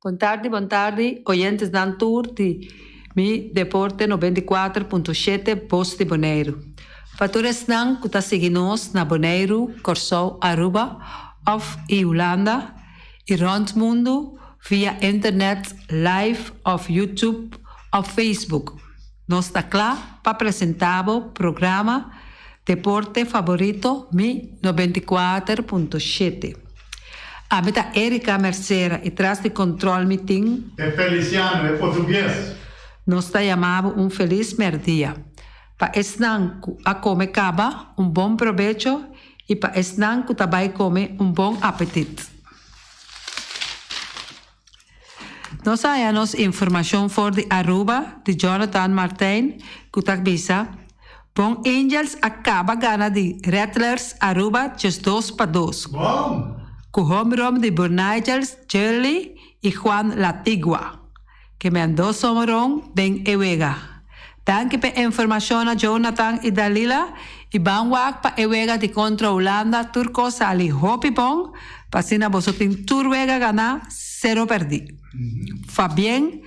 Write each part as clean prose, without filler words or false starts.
Bon tardi bon tardi oyentesnan tur di Mi Deporte 94.7 Bos di Boneiru. Pa tur esnan ku ta sigui nos na Boneiru, Kòrsou, Aruba òf i Hulanda i rònt mundu via internet live òf YouTube òf Facebook. Nos ta kla pa presentá bo programa Deporte Faborito Mi 94.7. Ami ta Erica Mercera i tras di control mi tin. E Feliciano, e portugues. Nos ta yama bo un felis merdia. Pa esnan ku a kome kaba, un bon probecho i pa esnan ku ta bai kome, un bon apetit. Nos a haña nos informashon for di Aruba di Jonathan Martijn ku ta bisa, Bon Angels a kaba gana di Rattlers Aruba 12-2 ku homerun di Burnigel Shirley i Juan Latigua ke men dos homerun den e wega. Danki p'e informashonnan Jonathan i Dalila i ban wak pa e wega di kontra Hulanda tur kos sali hopi bon pa asina boso tin tur wega ganá sero pèrdí. Fabien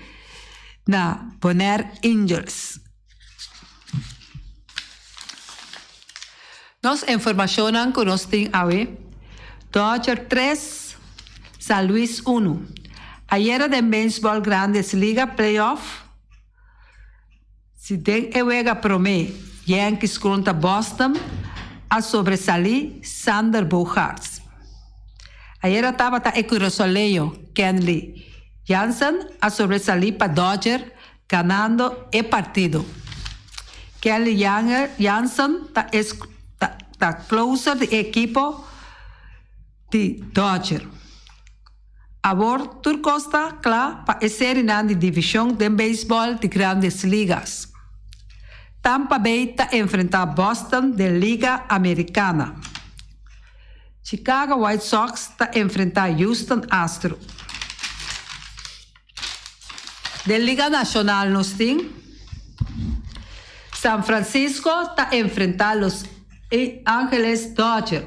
na Bonaire Angels. Nos informashonnan ku nos tin awe, Dodger tres, San Luis unu. Ayera den Beisbòl Grandes Liga Playoff, Si den e wega promé Yankees kontra Boston a sobresalí Xander Bogaerts. Ayera tabata e kurasoleño Kenley Jansen a sobresalí pa Dodger ganando e partido. Kenley Jansen ta ta closer di e ekipo di Dodger. Awor tur kos ta kla pa e serinan di divishon den beisbòl di Grandes Ligas. Tampa Bay ta enfrentá Boston den Liga Amerikana. Chicago White Sox ta enfrentá Houston Astro. Den Liga Nashonal nos tin San Francisco ta enfrentá Los Angeles Dodgers,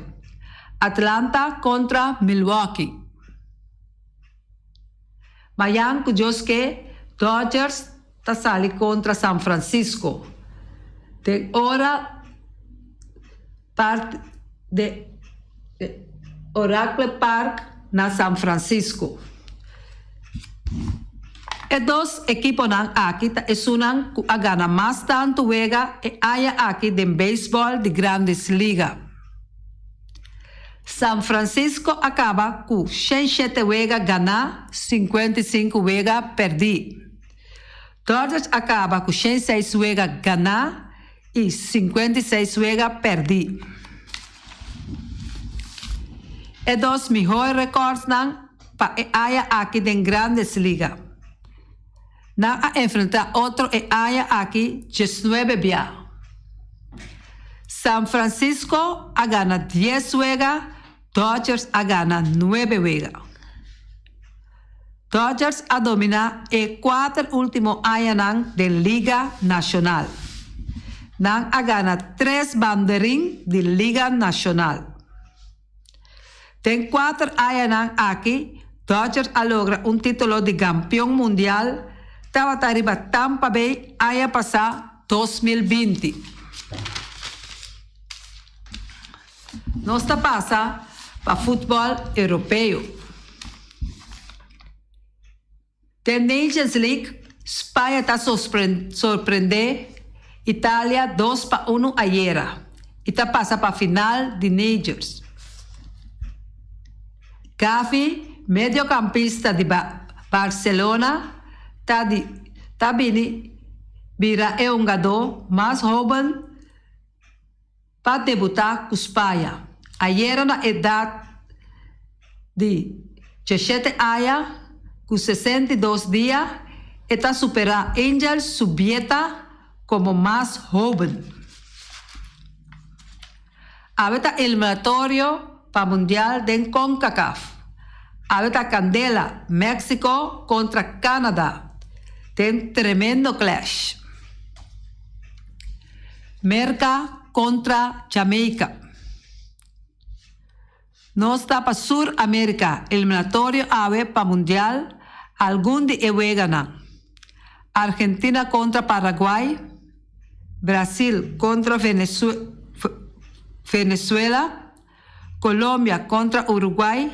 Atlanta kontra Milwaukee. Mayan ku Dios ke Dodgers ta sali kontra San Francisco den ora part de Oracle Park na San Francisco. E dos ekiponan aki ta esunnan ku a gana mas tantu wega e aña aki den beisbòl di Grandes Liga. San Francisco a kaba ku 107 wega ganá, 55 wega pèrdí. Dodgers a kaba ku 106 wega ganá i 56 wega pèrdí. E dos mihó rekòrdsnan pa e aña aki den Grandes Liga. Nan a enfrentá otro e aña aki 19 bia. San Francisco a gana dies wega, Dodgers a gana nuebe wega. Dodgers a dominá e kuater último añanan den Liga Nashonal. Nan a gana tres banderin di Liga Nashonal. Den kuater añanan aki Dodgers a logra un título di gampion mundial, tabata riba Tampa Bay aña pasá 2020. Nos ta pasa pa futbòl europeo. Den Nations League, Spaña ta sorprendé Italia 2-1 ayera i ta pasa pa final di Nations. Gavi, mediokampista di Barcelona, ta di ta bini bira e hungadó mas hóben pa debutá ku Spaña. Ayera na edat di 17 aña ku 62 dia e ta superá Angel Zubieta komo mas hóben. Awe ta eliminatorio pa Mundial den Concacaf. Awe ta kandela Mexico kontra Canada den tremendo clash. Merka kontra Jamaica. Nos ta pa Sur Amerika, eliminatorio awe pa Mundial. Algun di e weganan, Argentina kontra Paraguay, Brasil kontra Venezuela, Colombia kontra Uruguay,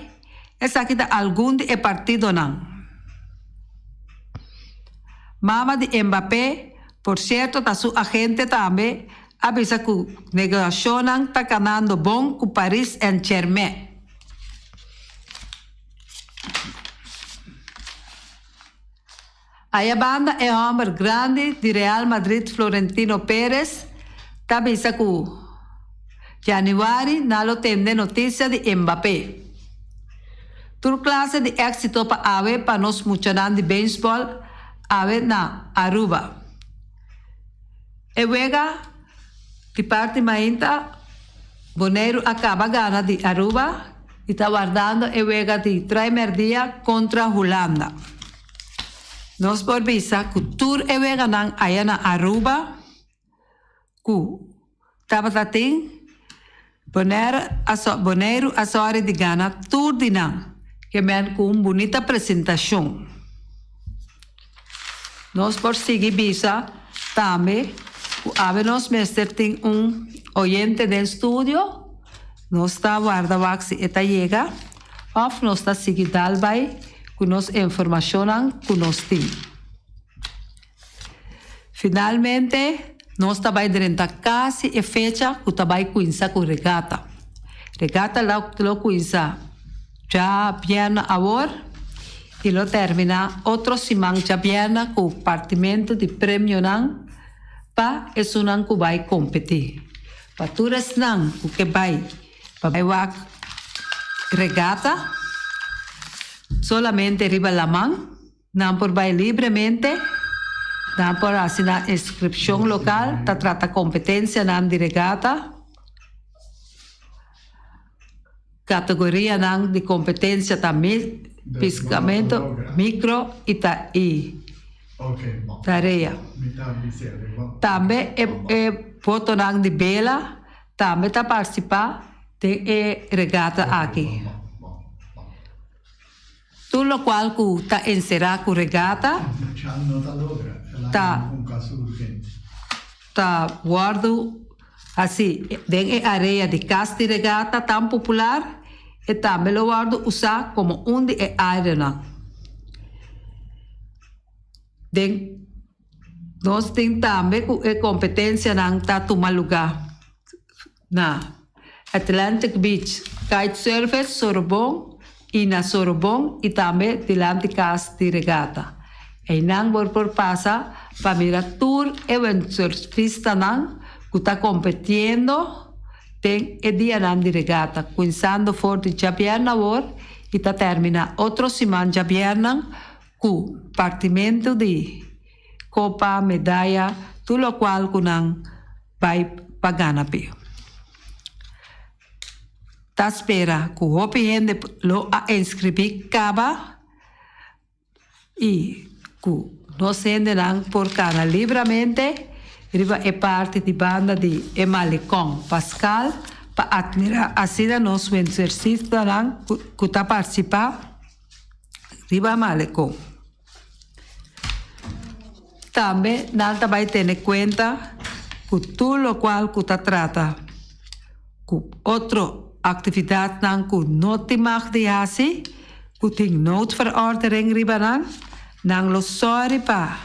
esaki ta algun di e partidonan. Mama di Mbappé, por sierto ta su agente tambe, a bisa ku negoashonnan ta kanando bon ku Paris Saint-Germain. Aya banda e hòmber grandi di Real Madrid Florentino Perez ta bisa ku januari nan lo tende notisia di Mbappé. Tur klase di éksito pa awe pa nos muchanan di beisbòl awe na Aruba. E wega di parti mainta Boneiru a kaba gana di Aruba i ta wardando e wega di traimerdia kontra Hulanda. Nos por bisa ku tur e weganan aya na Aruba ku tabata tin, Boneiru a sòri di gana tur di nan, ke men ku un bunita presentashon. Nos por sigui bisa tambe ku awe nos mester tin un oyente den studio, nos ta warda wak si e ta yega òf nos ta sigui dal bai ku nos informashonnan ku nos tin. Finalmente nos ta bai drenta kasi e fecha ku ta bai kuinsa ku regata. Regata lo kuinsa djabièrnè awor i lo terminá otro siman djabièrnè ku partimentu di premionan pa esunnan ku bai kompetí. Pa tur esnan ku ke bai pa bai wak regata solamente riba laman. Nan por bai libremente, nan por hasi nan inskripshon lokal, ta trata kompetensianan di regata, kategorianan di kompetensia ta piskamentu mikro i ta i tarea. Tambe e botonan di bela tambe ta partisipá den e regata aki. Tur lokual ku ta enserá ku regata ta ta wòrdu hasí den e area di kas di regata tan popular e tambe lo wòrdu usá komo un di e areanan den Nos tin tambe ku e kompetensianan ta tuma lugá na Atlantic Beach Kite Service Sorobon i na Sorobon i tambe dilanti kas di regata. Einan bo por pasa pa mira tur e windsurfistanan ku ta kompetiendo den e dianan di regata, kuinsando for di djabièrnè awor i ta terminá otro siman djabièrnè Ku partimentu di kopa, medaya, tur lokual ku nan bai pa gana p'e. Ta spera ku hopi hende lo a inskribí kaba i ku nos hendenan por kana libramente riba e parti di banda di e Malecon Pascal pa atmirá asina nos windsurfistanan ku ta partisipá. Riba Malecon. Tambe nan ta bai tene cuenta cu tur locual cu ta trata cu otro actividadnan cu no tin mag di haci, cu tin noodverordening riba nan, nan lo sorry pa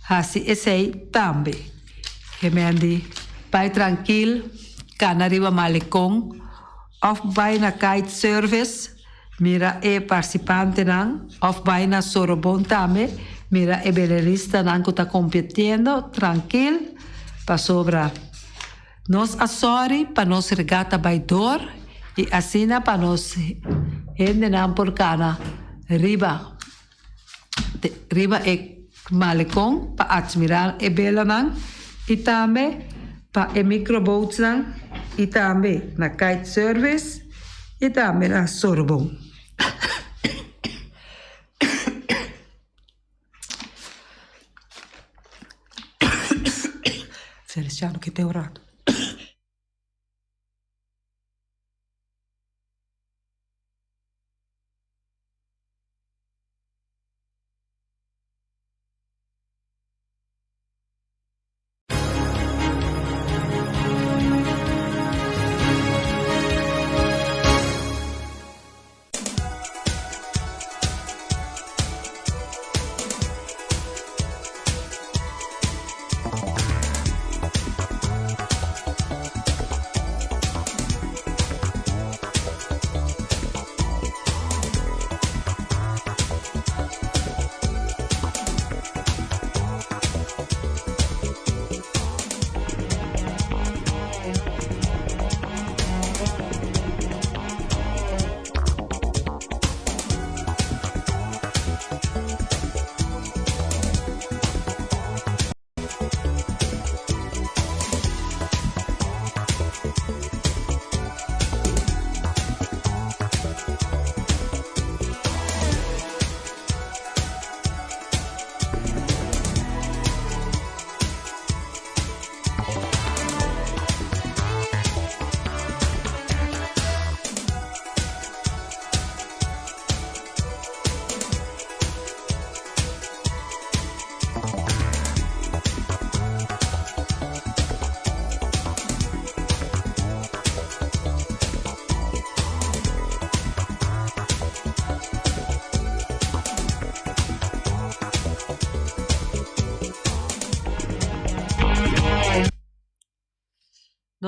haci esey tambe. Gemendi, bai trankil, cana riba Malecon of bai na kite service. Mira e participantenan of bai na Sorobon tambe mira e beleristanan cu ta competiendo trankil pasobra nos a sorry pa nos regata bai door y asina pa nos hendenan por cana riba riba e malecon pa admira e belanan y tambe pa e microboatsnan y tambe na kite service y tambe na Sorbon. Feliciano ki te un rato.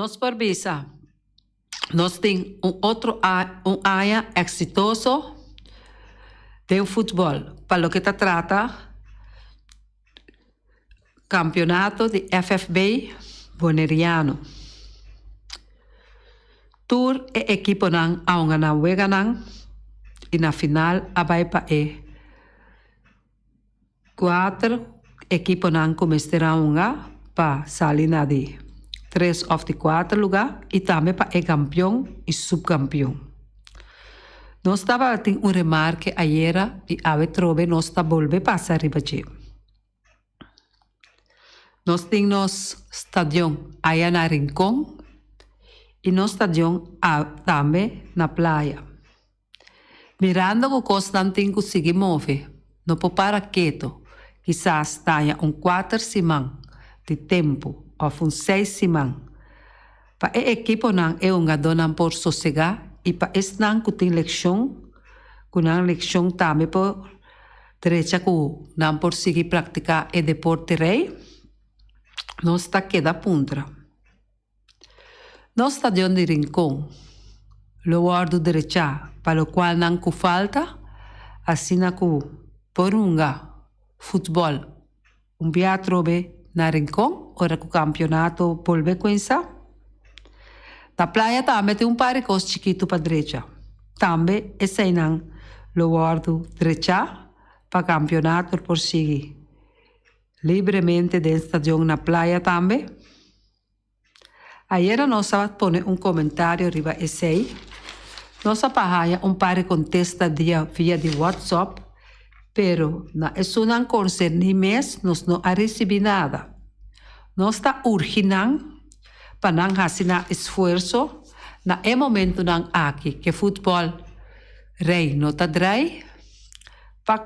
Nos por bisa nos tin un otro un aña eksitoso den futbòl pa loke ta trata kampionato di FFB Boneriano. Tur e ekiponan a hunga nan weganan i na final a bai pa e Kuater ekiponan ku mester a hunga pa sali na di tres òf di kuater lugá i tambe pa e kampion i supkampion. Nos tabatin un remarke ayera i awe trobe nos ta bolbe pasa riba dje. Nos tin nos stadion aya na Rincon i nos stadion tambe na Playa. Mirando ku kosnan tin ku sigui move, no por para keto, kisas taña un kuater siman di tempu òf un seis siman pa e ekiponan e hungadónan por sosegá i pa esnan ku tin lekshon ku nan lekshon tambe por drecha ku nan por sigui praktiká e deporte rei, nos ta keda puntra. Nos stadion di Rincon lo wòrdu drechá pa lokual nan ku falta, asina ku por hunga futbòl un bia atrobe na Rincon ora ku kampionato bolbe kuminsá. Na playa tambe tin un par di kos chikitu pa drecha. Tambe eseinan lo wòrdu drechá pa kampionato por sigui libremente den stadion na playa tambe. Ayera nos a pone un komentario riba esei. Nos a pahaña un par di kontesta dia via di WhatsApp, pero na esunnan konserní mes nos no a risibí nada. Nos ta urgi nan pa nan hasi nan esfuerso na e momentunan aki ke futbòl rei no ta drai pa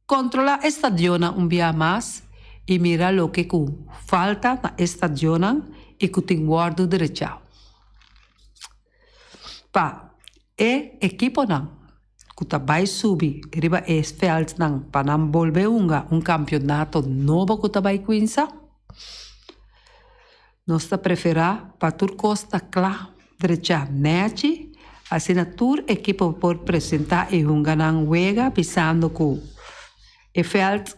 Kontrolá e stadionnan un bia mas i mira loke ku falta na e stadionnan i ku tin wòrdu drechá. Pa e ekiponan ku ta bai subi riba e vèldnan pa nan bolbe hunga un kampionato nobo ku ta bai kuinsa, Nos ta preferá pa tur kos ta kla, drechá nèchi, asina tur ekipo por presentá i hunga nan wega bisando ku e vèlt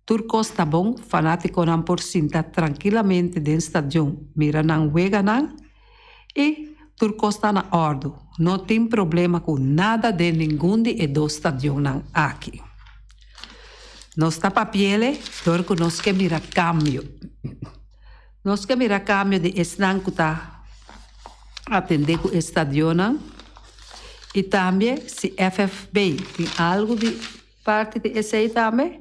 tur kos ta bon, fanátikonan por sinta trankilamente den stadion mira nan weganan i tur kos ta na òrdu, no tin problema ku nada den ningun di e dos stadionnan aki. Nos ta papiele dor ku nos ke mira kambio. Nos ke mira kambio di esnan ku ta atendé ku e stadionnan i tambe si FFB tin algu di parti di esei tambe,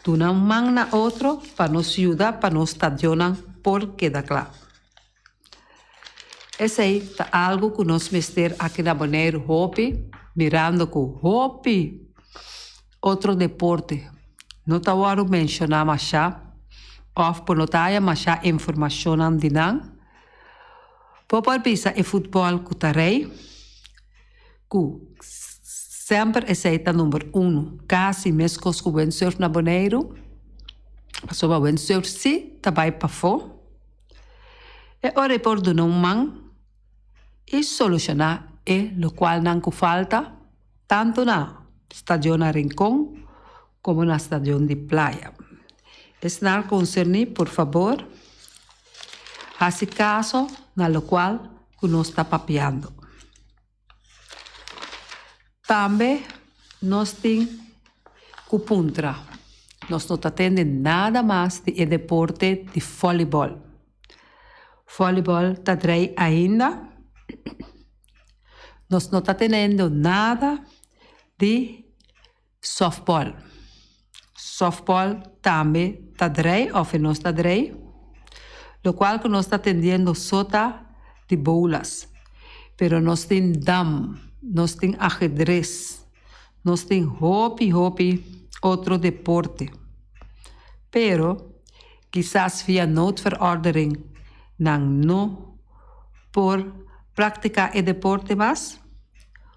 duna un man na otro pa nos yuda pa nos stadionnan por keda kla. Esei ta algu ku nos mester aki na Boneiru hopi, mirando ku hopi otro deporte no ta wòrdu menshoná mashá òf por no ta haya mashá informashonnan di nan. Bo por bisa e futbòl ku ta rei, ku semper esei ta number uno, kasi meskos ku windsurf na Boneiru, pasobra windsurf sí ta bai pafó. E ora e por duna un man i solushoná e lokualnan ku falta tantu na Stadion na Rincon komo na Stadion di Playa. Esnan konserní por fabor hasi kaso na lokual ku nos ta papiando. Tambe nos tin ku puntra, nos no ta tende nada mas di e deporte di vòlibòl. Vòlibòl ta drei ainda, nos no ta tenendo nada di sòftbòl. Sòftbòl tambe ta drei òf e no ta drei, lokual ku nos ta tendiendo so ta di boulas. Pero nos tin dam, nos tin ahedres, nos tin hopi hopi otro deporte. Pero kisas via noodverordening nan no por praktiká e deporte mas.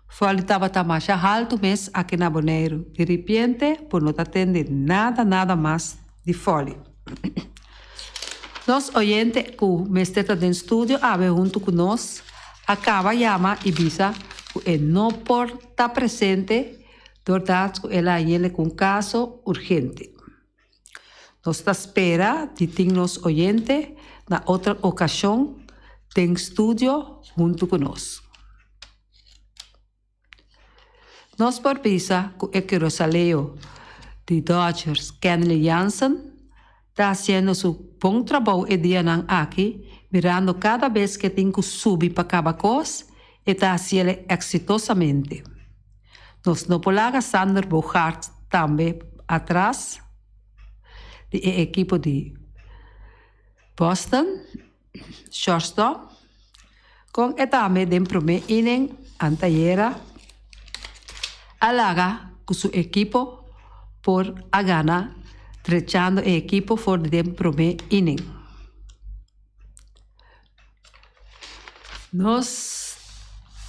Fòli tabata masha haltu mes aki na Boneiru. Di ripiente bo no ta tende nada nada mas di fòli. Nos oyente ku mester ta den studio awe huntu ku nos a kaba yama i bisa ku e no por ta presente doordat ku el a hañ'ele ku un kaso urgente. Nos ta spera di tin nos oyente na otro okashon den studio huntu ku nos. Nos por bisa ku e Curaçaleo di Dodgers Kenley Jansen ta hasiendo su bon trabou e dianan aki mirando kada bes ke tin ku subi pa kaba kos e ta hasiele eksitosamente. Nos no por laga Sander Bogaerts tambe atras di e ekipo di Boston, shortstop, kon e tambe den promé inning antayera a laga ku su ekipo por a gana drechando e ekipo for di den promé inning. Nos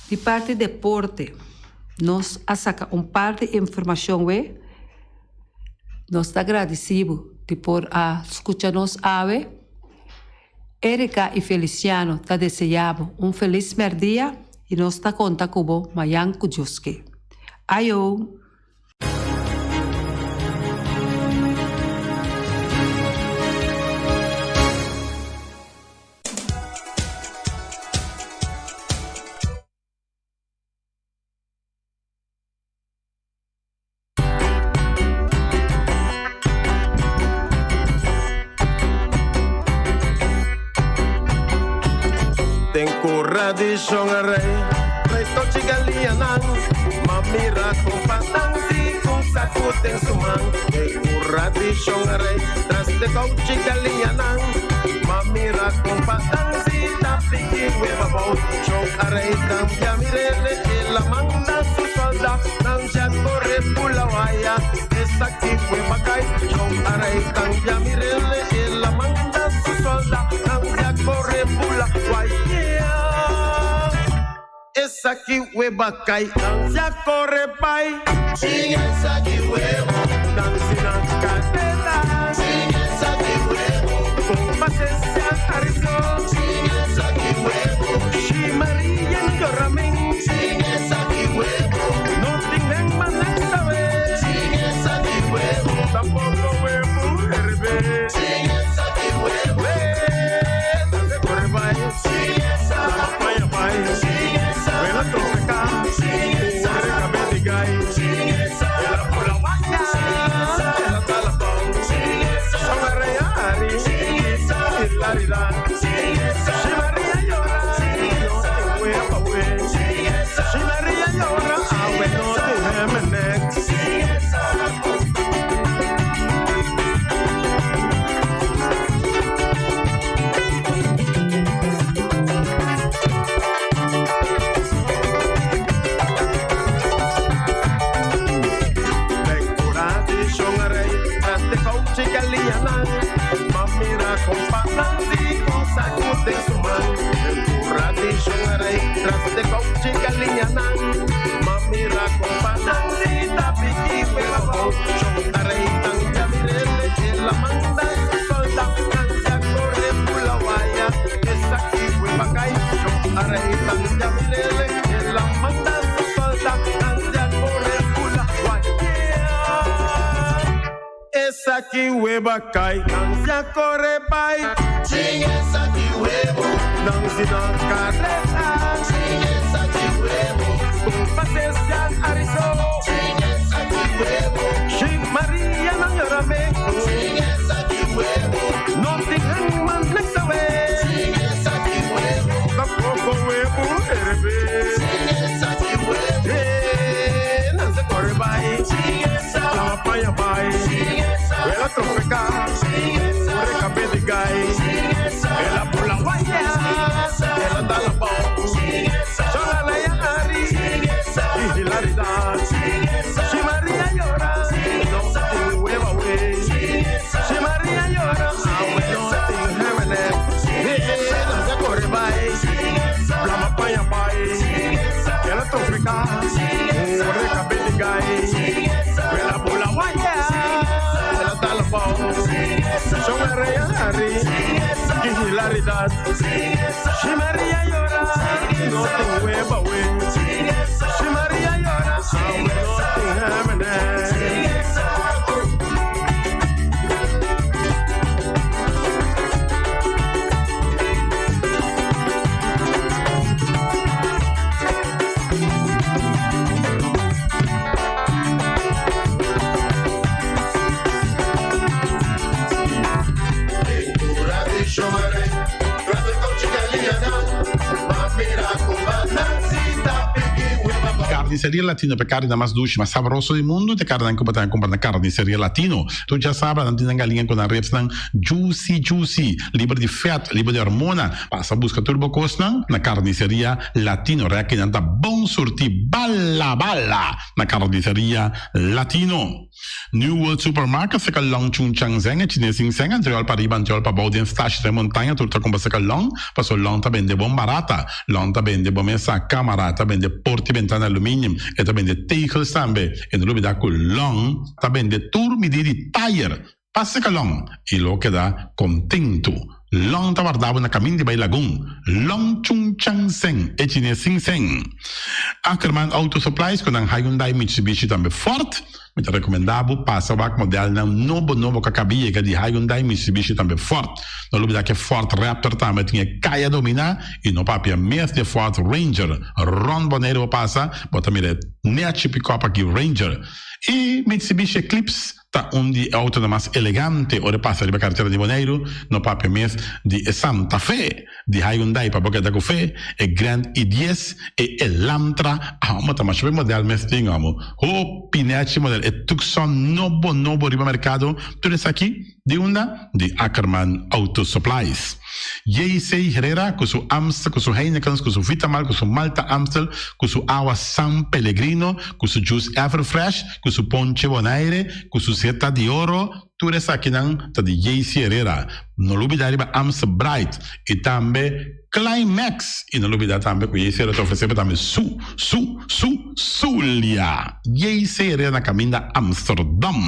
di parti deporte nos a saka un par di informashon we. Nos ta gradisí bo di por a skucha nos awe. Erika i Feliciano ta deseá bo un felis mèrdia i nos ta konta ku bo mayan ku Dios ke. Ayo! Den cura di Shon Rey, Rey tochi galianan, ma mira compa Nancy con saco den su man. Den cura di Shon Rey, tras de couchi galianan, ma mira compa Nancy ta piki hueva bou. Shon Rey cambia mirele, el a manda su solda, Nancy a corre pula waya, esaki hueva cay. Shon Rey cambia mirele, el a manda su solda, Nancy a corre pula waya. Esaki hueva cay, Nancy a corre bay. Sin esaki huevo, Nancy na cadena. Sin esaki huevo, Compa Cecia Harrison. Sin esaki huevo, Shi Maria Joramin. Sin esaki huevo, No tin manan sabe. Sin esaki huevo, Tampoco huevo herbe. Sin esaki huevo, Nancy corre bay. Sin esa, Paya bay. Sin esa, Wela tropeca. Sin esa, Corre cabe gai. Sin esa, Ela pula waya. Sin esa, Ela talapão. Sin esa, Somareari. Sin esa, Hilaridad. Sin esa, Si María llora. Sin esa, No te we. Sin esa, Si María llora. Awe no te hemenex. Sin esa. Den cura di Shon Rey, tras de couchi galianan, ma mira compa Nancy con saco den su man. Den cura di Shon Rey, tras de couchi galianan, ma mira compa Nancy ta piki hueva bou. Shon Rey tan jamirele, el a manda su solda, Nancy a corre pula waya, esaki hueva cay. Shon Rey tan jamirele, el a manda su solda, Nancy a corre pula waya. Esaki hueva cay, Nancy a corre bay. Sin esaki huevo, Nancy na carrera. Sin esaki huevo, Compa Cecia Harrison. Sin esaki huevo, Si Maria no llora me. Sin esaki huevo, No tin man sabe. Sin esaki huevo, Tampoco huevo herbe. Sin esaki huevo, Nancy corre bay. Sin esa, La paya bay. Sin esa, Wela tropeca. Sin esa, Corre cabe de gai. Sin esa, Ela pula waya. Sin esa, Ela talapão. kas. Shi Maria yora, no tin weba we. Shi Maria yora, awe no tin hèmènè. Carniceria Latino pe carne mas dushi, mas sabroso di mundo, te carne ku batan compra na Carniceria Latino. Tu ya sabe, nan tin nan galiña ku nan ribs nan juicy juicy, liber di vet, liber di hormona. Pasa busca tur bo cosnan na Carniceria Latino. Reki nan ta bon surti bala bala na Carniceria Latino. New World Supermarket seka long Chung Chang Zeng e chines sin seng antriol pa riba antriol pa bou den stash den montaña tur ta kumpra seka long paso long ta bende bon barata long ta bende bo mesa kamara ta bende porti bentana aluminium e ta bende tegels tambe e no lubida ku long ta bende tur midi di tayer pa seka long i lo keda kontentu long ta warda bo na kamin di bai lagun long Chung Chang Zeng e chines sin seng Ackerman Auto Supplies ku nan Hyundai Mitsubishi tambe Ford Mi ta rekomendá bo pasa wak modelnan nobo nobo ku a kaba yega di Hyundai, Mitsubishi tambe Ford. No lubidá ku e Ford Raptor tambe tin e kaya dominá i no papia mes di e Ford Ranger. Rònt Boneiru bo pasa, bo ta mira e nèchi pikòp aki Ranger. I Mitsubishi Eclipse ta un di e outonan mas elegante ora e pasa riba karetera di Boneiru. No papia mes di e Santa Fe. Di Hyundai pa bo keda ku fe, e Grand i dies, e Elantra, amo ta masha be model mes tin amo. Hopi nechi model, e Tucson nobo nobo riba merkado, tur esaki di unda? Di Ackerman Auto Supplies. JC Herrera ku su Amstel, ku su Heinekens, ku su Vitamal, ku su Malta Amstel, ku su awa San Pellegrino, ku su juice Everfresh, ku su ponche Bonaire, ku su Zeta di Oro, Tur esakinan ta di JC Herrera. No lubida riba Amstel Bright y tambe Climax. Y no lubida tambe cu JC Herrera ta ofrece bo tambe su, su, su, Zulia. JC Herrera na caminda Amsterdam.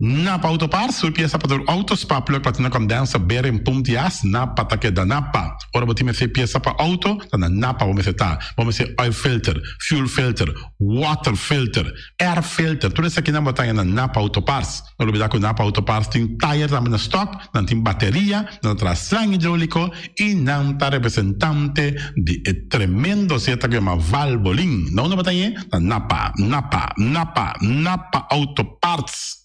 Napa Auto Parts, tur pieza pa tur auto, spark plug, platina condenser, bearing, pump di as, Napa ta keda Napa. Ora bo tin mester pieza pa auto, ta na Napa bo mester ta. Bo mester oil filter, fuel filter, water filter, Air filter, tur esakinan bo ta haña na Napa Auto Parts. No lubida ku Napa Auto Parts tin tayer tambe na stock, nan tin bateria, nan ta traha slang hidroliko i nan ta representante di e tremendo zeta ku yama Valvoline. Na unda bo ta hañ'é? Na Napa, Napa, Napa, Napa Auto Parts.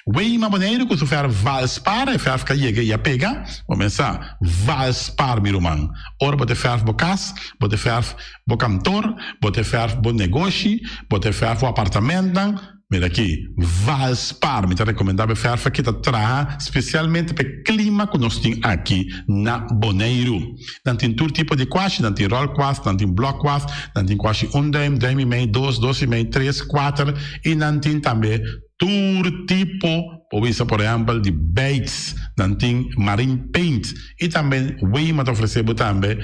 Weima Boneiru ku su fèrf Valspar, e fèrf ka yega i a pega. Bo mesa Valspar mi ruman. Ora bo te fèrf bo kas, bo te fèrf bo kantor, bo te fèrf bo negoshi, bo te fèrf bo apartamentnan, mira aki, Valspar. Mi ta rekomendá bo e fèrf aki ta traha spesialmente pa e klima ku nos tin aki na Boneiru. Nan tin tur tipo di kwashi, nan tin ròl kwas, nan tin blòk kwas, nan tin kwashi un dùim, dùim i mei, dos, dos i mei, tres, kuater i nan tin tambe Tur tipo, por bisa por ehempel di baits, nan tin marine paint y tambe Wema ta ofrece bo tambe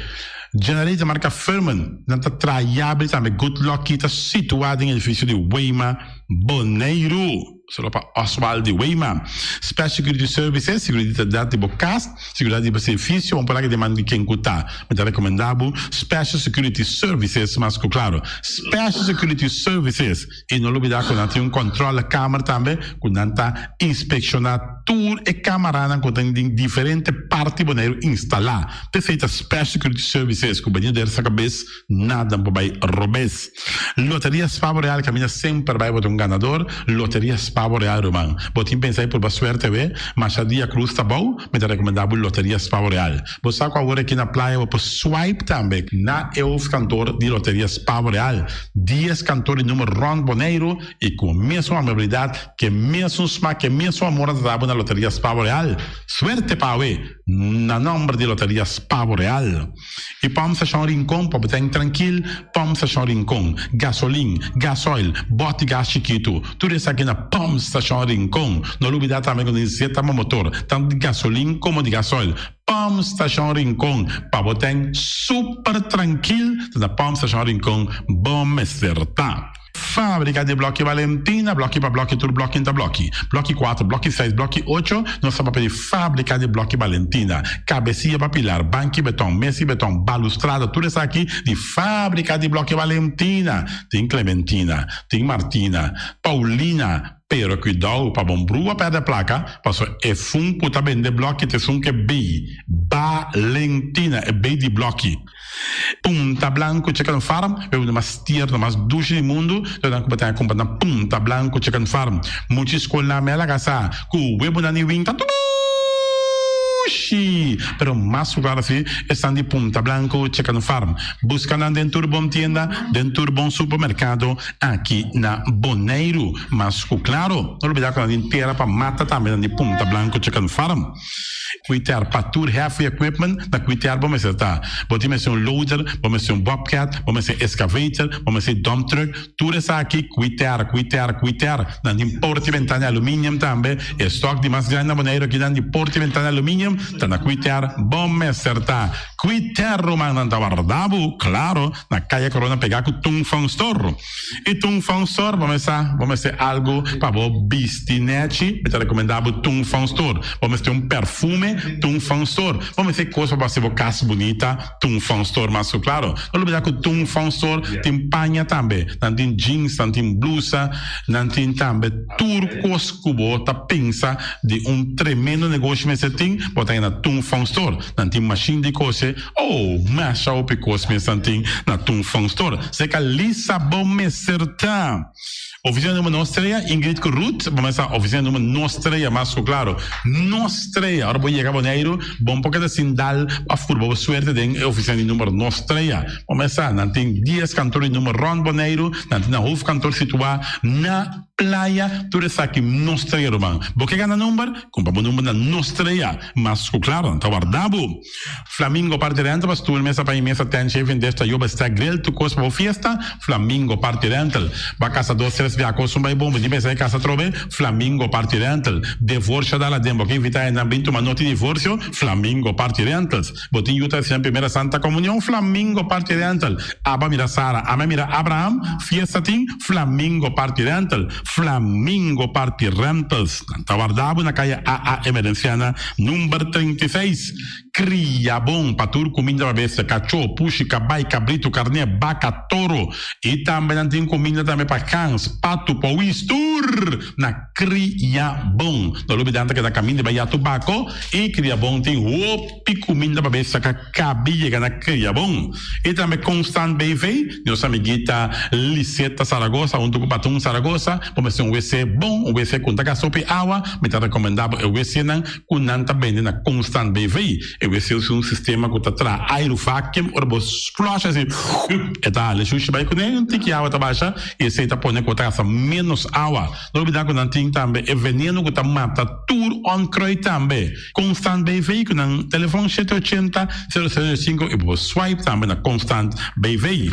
generator marca Firman, nan ta traha yabi tambe Good Lucky ta situa den edificio di Wema Boneiru. Solo pa Oswald di Wema. Special Security Services, seguridad di bo cas, seguridad di bo servicio, un por aki den man di ken cu ta. Mi ta recomenda bo Special Security Services mas cu claro. Special Security Services. I no lubidá ku nan tin un kòntròlekamer tambe ku nan ta inspekshoná tur e kamaranan ku tin den diferente parti Boneiru instalá. P'esei ta Special Security Services ku bini der sa kabes nada por bai robes. Loteria Spa Boreal kaminda semper bai bo ta un ganador. Loteria Spa Boreal ruman. Bo tin pensa di purba suerte awe? Masha dia krus ta bou, mi ta rekomendá bo Loteria Spa Boreal. Bo sa ku awor aki na playa bo por swipe tambe na e hoofdkantoor di Loteria Spa Boreal. Dies kantoor di numer rònt Boneiru i ku mesun amabilidat, ku e mesun smak, ku e mesun amor nan ta dabo na Loteria Spa Boreal. Suerte pa awe na nòmber di Loteria Spa Boreal. I Pòmp Stashon Rincon pa bo ten trankil, Pòmp Stashon Rincon, gasolin, gasoil, bòt di gas chikitu, tur esaki na Pòmp Stashon Rincon. No lubidá tambe ku nesesita bo motor, tantu di gasolin komo di gasoil. Pòmp Stashon Rincon, pa bo ten super trankil, ta na Pòmp Stashon Rincon bo mester ta. Fábrika di Blòki Valentina, blòki pa blòki tur blòki ta blòki. Blòki kuater, blòki seis, blòki ocho, nos ta papia di Fábrika di Blòki Valentina. Kabesia pa pilar, banki beton, mesi beton, balustrada, tur esaki di Fábrika di Blòki Valentina. Tin Clementina, tin Martina, Paulina, pero kuidou pa bon brua pèrdè plaka, paso e fun ku ta bende blòki ta esun ke bei Valentina, e bei di blòki. Punta Blanco Chicken Farm, e un mas tierno, mas dushi di mundu, lo nan ku bo ta kumpra na Punta Blanco Chicken Farm. Mucha skolnan me a laga sa ku webonan di win ta dushi! Pero mas ku klaro si esnan di Punta Blanco Chicken Farm. Buska nan den tur bon tienda, den tur bon supermerkado aki na Boneiru. Mas ku klaro, no lubida ku nan tin tera pa mata tambe nan di Punta Blanco Chicken Farm. Kwiter pa tur heavy equipment na kwiter bo mester ta. Bo tin mester un loader, bo mester un bobcat, bo mester excavator, bo mester dump truck, tur esaki kwiter, kwiter, kwiter. Nan tin porta y bentana aluminium tambe. E stock di mas grandi na Boneiru aki nan di porta y bentana aluminium ta na kwiter bo mester ta. Kwiter ruman nan ta warda bo, claro, na Kaya Corona pega cu Tung Fong Store. I Tung Fong Store bo mester bo mester algu pa bo bisti nechi, mi ta rekomendá bo Tung Fong Store. Bo mester un perfume, Tung Fong Store. Bo mester kos pa bo hasi bo kas bunita, Tung Fong Store mas ku klaro. No lubidá ku Tung Fong Store tin paña tambe. Nan tin jeans, nan tin blusa, nan tin tambe tur kos ku bo ta pensa di un tremendo negoshi mester tin, bo ta haña na Tung Fong Store. Nan tin mashin di kose. Oh, masha hopi kos mes nan tin na Tung Fong Store. Seka Lisa bo mester ta. Oficina numero nos trea, Ingrid ku Ruth, bo mester oficina numero nos trea, mas ku klaro. Nos trea, ora bo yega Boneiru, bo no por keda sin dal pa furba bo suerte den e oficina di numero nos trea. Bo mester, nan tin dies kantor di numero rond Boneiru, nan tin nan hoofdkantoor situa na Playa, tur esaki nos trea ruman. Bo ke gana number? Kumpra bo number na nos trea. Mas ku klaro, nan ta warda bo. Flamingo Party Rental pa stoel, mesa pa mesa, tent, shaving desk, tayoba, stack, grill, tur kos pa bo fiesta. Flamingo Party Rental. Ba kasa dos tres bia kos un bai bon, bo tin pensa e kasa atrobe. Flamingo Party Rental. Devorsio dal aden, bo ke invita hendenan bin tuma noti divorsio. Flamingo Party Rentals. Bo tin yu ta hasinan primera santa komunion. Flamingo Party Rental. Aba mira Sara, ame mira Abraham, fiesta tin. Flamingo Party Rental. Flamingo Party Rentals. Nan ta warda bo na kaya AA Emerenciana number 36. Kria bon pa tur kuminda pa bestia, kachó, pushi, kabai, kabritu, karné, baka, toro. I tambe nan tin kuminda tambe pa gans, patu, powis, tur na Kria bon. No lubida nan ta keda kaminda bai ya tubako i Kria bon tin hopi kuminda pa bestia ka kabi yega na Kria bon. I tambe Constant BV, nos amiguita Liseta Zaragoza huntu ku Patun Zaragoza, bo mester un wc bon, un wc ku no ta gasta hopi awa, mi ta rekomendá bo e wcnan ku nan ta bende na Constant BV. E wc usa un sistema ku ta traha airu vacuum, ora bo flush asi e ta hala e shushi bai kuné, un tiki awa ta basha i esei ta pone ku bo ta gasta ménos awa. No olbida ku nan tin tambe e veneno ku ta mata tur onkruid tambe. Constant BV ku nan telefon shete ochenta, sero sero sinku i bo por swipe tambe na Constant BV.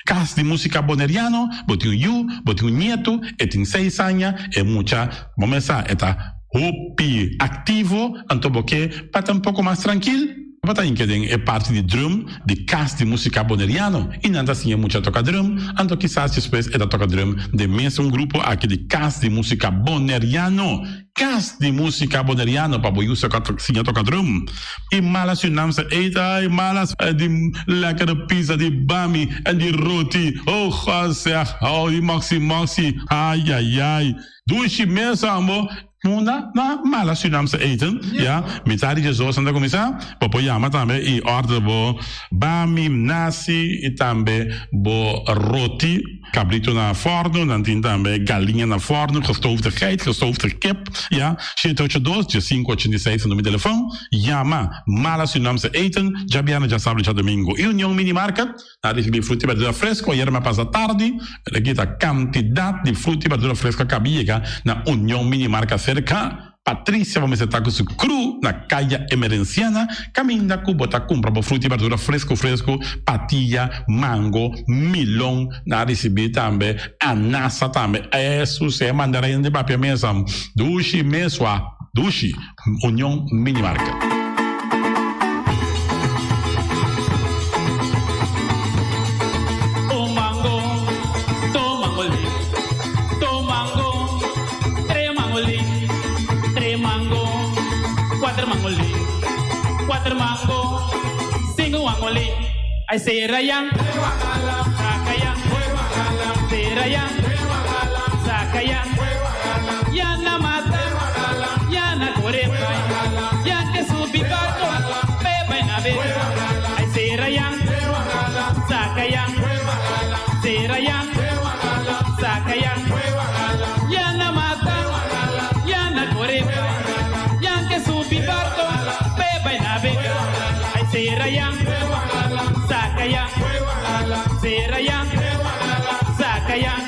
Kas di Musika Boneriano, bo tin un yu, bo tin un nietu, e tin seis aña, e mucha bo mes sa e ta hopi aktivo, anto bo ke pa ta un poko mas trankil, bo ta hinka den e parti di drum di Kas di Musika Boneriano i nan ta siña mucha toka drum, anto kisas despues e ta toka drum den mes un grupo aki di Kas di Musika Boneriano. Kas di Musika Boneriano pa bo yu siña toka drum. I mala Surinaamse eten, ai malas di lekkere pizza di bami en di roti, oh God zeg, oh di moxi moxi, ai ai ai. Dushi mes ambo. Munda na mala Surinaamse eten, ya, mitad di djesdos nan ta kuminsá, bo por yama tambe i order bo bami, nasi i tambe bo roti, kabritu na fòrnu, nan tin tambe galiña na fòrnu, gestoofde geit, gestoofde kip, ya, shete ocho dos, diesinku ochenta i seis ta numero di telefòn, yama Mala Surinaamse Eten, djabièrnè, djasabra, djadumingu. I Union Mini Market. A ricibi fruta y berdura fresco ayer me pasa tardi, pero aki ta cantidad di fruta y berdura fresco a caba yega na Union Mini Marca cerca Patricia bo mester ta cu su crew na Caya Emerenciana caminda cu bo ta cumpra bo fruta y berdura fresco fresco, patilla, mango, milon, nan a ricibi tambe anasa tambe, Jesus e mandarin di papia mesa dushi mesua dushi. Union Mini Market. Un mango, toma mango. Ay sera yan, saka yan, sera yan, saka yan. Yan na mata, yan na kore bai, yan ke subi barko, pe bai navega. Ay sera yan, saka yan, sera yan, saka yan. Yan na mata, yan na kore bai, yan ke subi barko, pe bai navega. Ay sera yan, saka yan, sera yan, saka yan.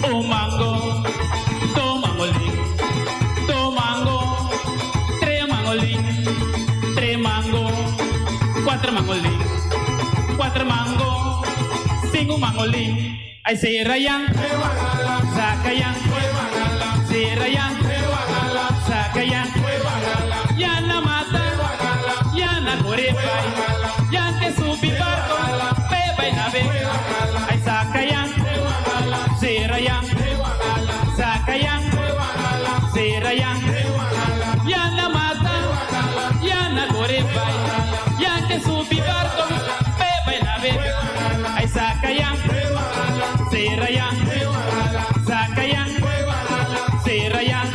Un mango, dos mangolín, dos mango, tres mangolín, tres mango, cuatro mangolín, cuatro mango, cinco mangolín. Ay sera yan, saka yan, sera yan, saka yan. Yan na mata, yan na kore bai, yan ke subi barko, pe bai navega. Ay saka yan, sera yan, saka yan, sera yan. Yan na mata, yan na kore bai, yan ke subi barko, pe bai navega. Ay saka yan, sera yan, saka yan, sera yan.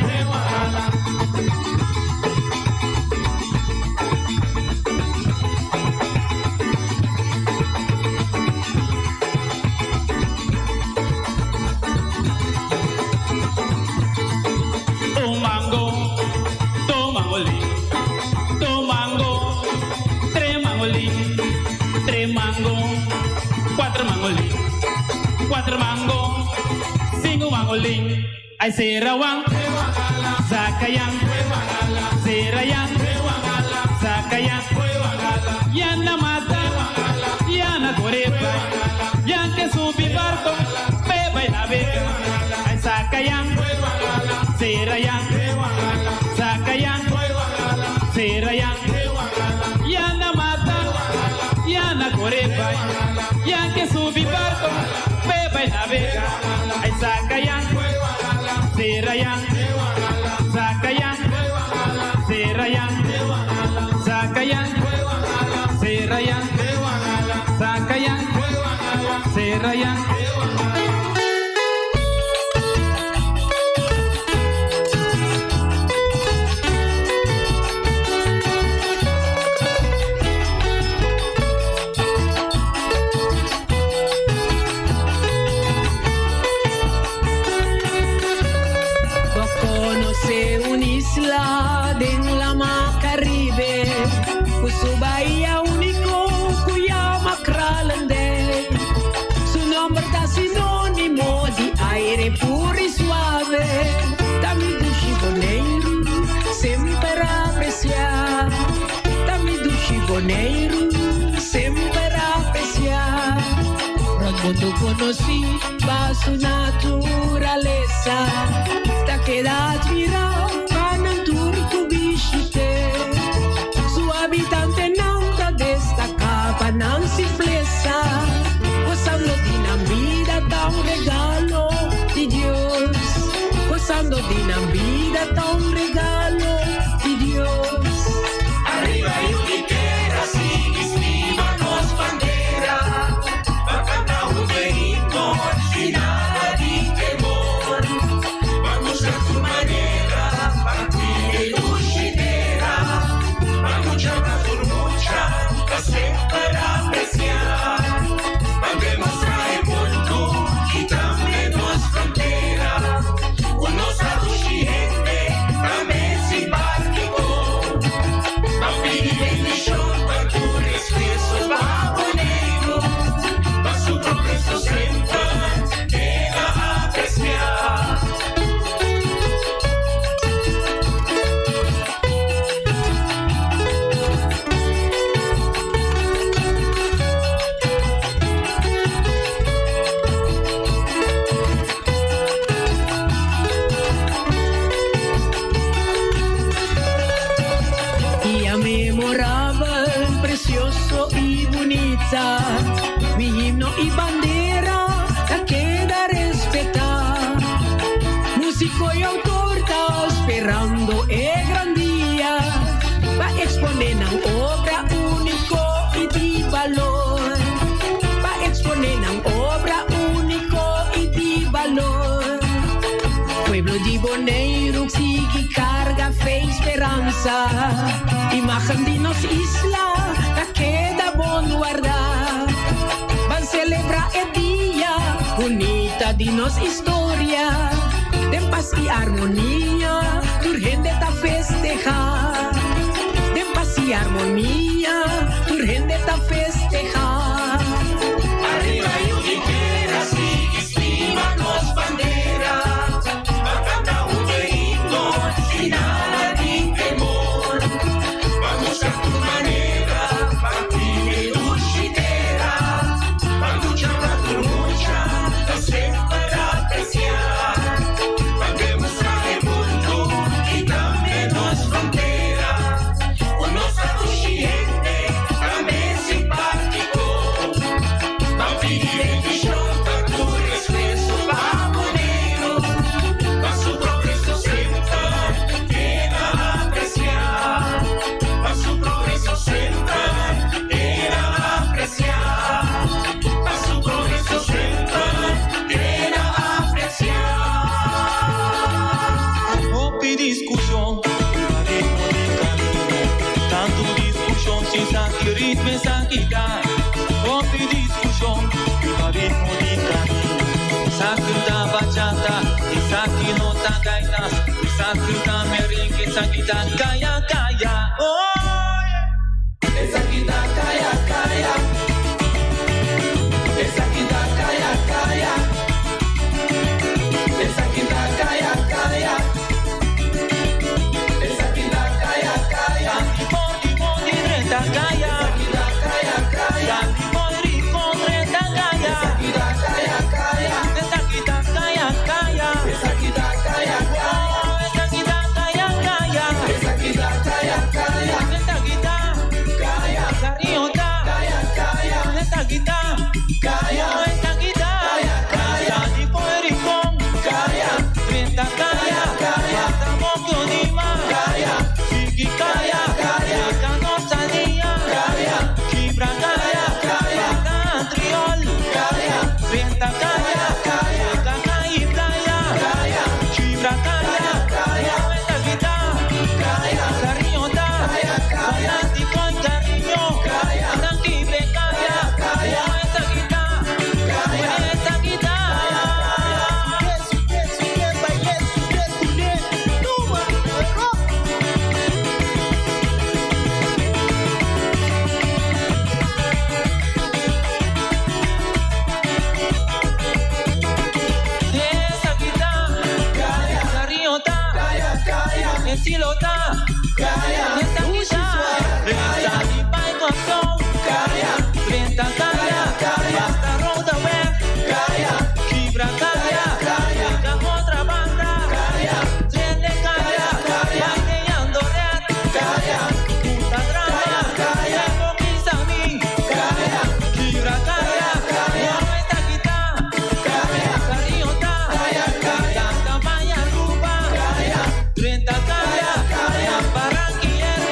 Un mango, dos mangolín, dos mango, tres mangolín, tres mango, cuatro mangolín, cuatro mango, cinco mangolín. Ay sera wan, saka yan, sera yan, saka yan. Yan na mata, yan na kore bai, yan ke subi barko, pe bai navega. Ay saka yan, sera yan, saka yan, sera yan. Yan na mata, yan na kore bai, yan ke subi barko, pe bai navega. Ay saka yan, sera yan, saka yan, sera yan, saka yan, sera yan, saka yan, sera yan. Bo konosé un isla den Laman Karibe, ku su bahia úniko ku yama Kralendijk. Su nòmber ta sinónimo di aire puru i suave. Ta mi dushi Boneiru, semper apresiá. Ta mi dushi Boneiru, semper apresiá. Rònt mundu konosí pa su naturalesa. Ta keda atmirá pa nan tur ku bishit'é. Su habitantenan ta destaká pa nan simplesa. Gosando di nan bida ta un regalo di Dios. Gosando di nan bida ta un regalo di Dios. Ariba yu tera, sigui stima nos bandera. Pa kanta huntu e himno, sin nada di temor. Pa mustra tur manera, pa kuida dushi tera. Pa lucha pa tur mucha, pa semper apresiá. Pa demostrá e mundu i tambe nos frontera. Ku nos ta dushi hende, tambe. sperando e gran dia pa eksponé nan obra úniko i di balor. Pa eksponé nan obra úniko i di balor. Pueblo di Boneiru sigui karga fe i speransa. Imágen di nos isla ta keda bon wardá. Ban selebrá e dia bunita di nos historia. Den pas i armonia tur hende ta festehá. Den pas i armonia tur hende ta festehá. Ariba yu di tera, sigui stima nos bandera. Ban kanta huntu e himno sin nada di temor. Ban buska tur manera pa biba dushi tera. Ban lucha pa tur mucha, nos semper apresiá. Ban demostrá e mundu i tambe nos frontera. Ku nos ta dushi hende, tambe simpátiko. Ban pidi bendishon pa tur esfuerso pa Boneiru. Pa su progreso semper keda apresiá. Pa su progreso semper keda apresiá. Pa su progreso semper keda apresiá. Hopi diskushon, riba ritmo di kamino. Tantu diskushon sin sa ki ritmo esaki ta. Hopi diskushon, riba ritmo di kamino. Esaki ta bachata, esaki no ta gaitas. Esaki ta merengue, esaki ta kaya kaya. Oh, yeah. Esaki ta kaya kaya. Esaki ta kaya kaya. Esaki ta kaya kaya. Esaki ta kaya kaya. Mondi mondi drenta kaya. Esaki ta kaya kaya. Mondi drenta kaya. Esaki ta kaya kaya. Esaki ta kaya kaya. Esaki ta kaya kaya. Esaki ta kaya kaya. Esaki ta kaya kaya. Esaki ta kaya. Cariño ta kaya kaya. Esaki ta kaya. Esaki ta kaya kaya. Di Rincon kaya. Drenta kaya kaya. Mokionima kaya. Sigui kaya kaya. Kaya kaya. Kibra kaya kaya. Antriol kaya. Drenta kaya kaya. Kaya playa kaya. Kibra kaya kaya. Esaki ta kaya. Cariño ta kaya kaya. Fanático y cariño kaya. Tanquible kaya kaya. Esaki ta kaya. Esaki ta. Esaki ta kaya. Cariño ta kaya kaya. Estilo ta kaya. Esaki ta kaya. Bai Kòrsou kaya. Drenta kaya kaya. Basta Roodeweg kaya. Kibra kaya kaya. Llega otra banda kaya. Trende kaya kaya. Bailando red kaya. Puta drama kaya. Conquista mi kaya. Kibra kaya kaya. Esaki ta kaya. Cariño ta kaya kaya. Tamaya Aruba kaya. Drenta kaya kaya. Barranquilla.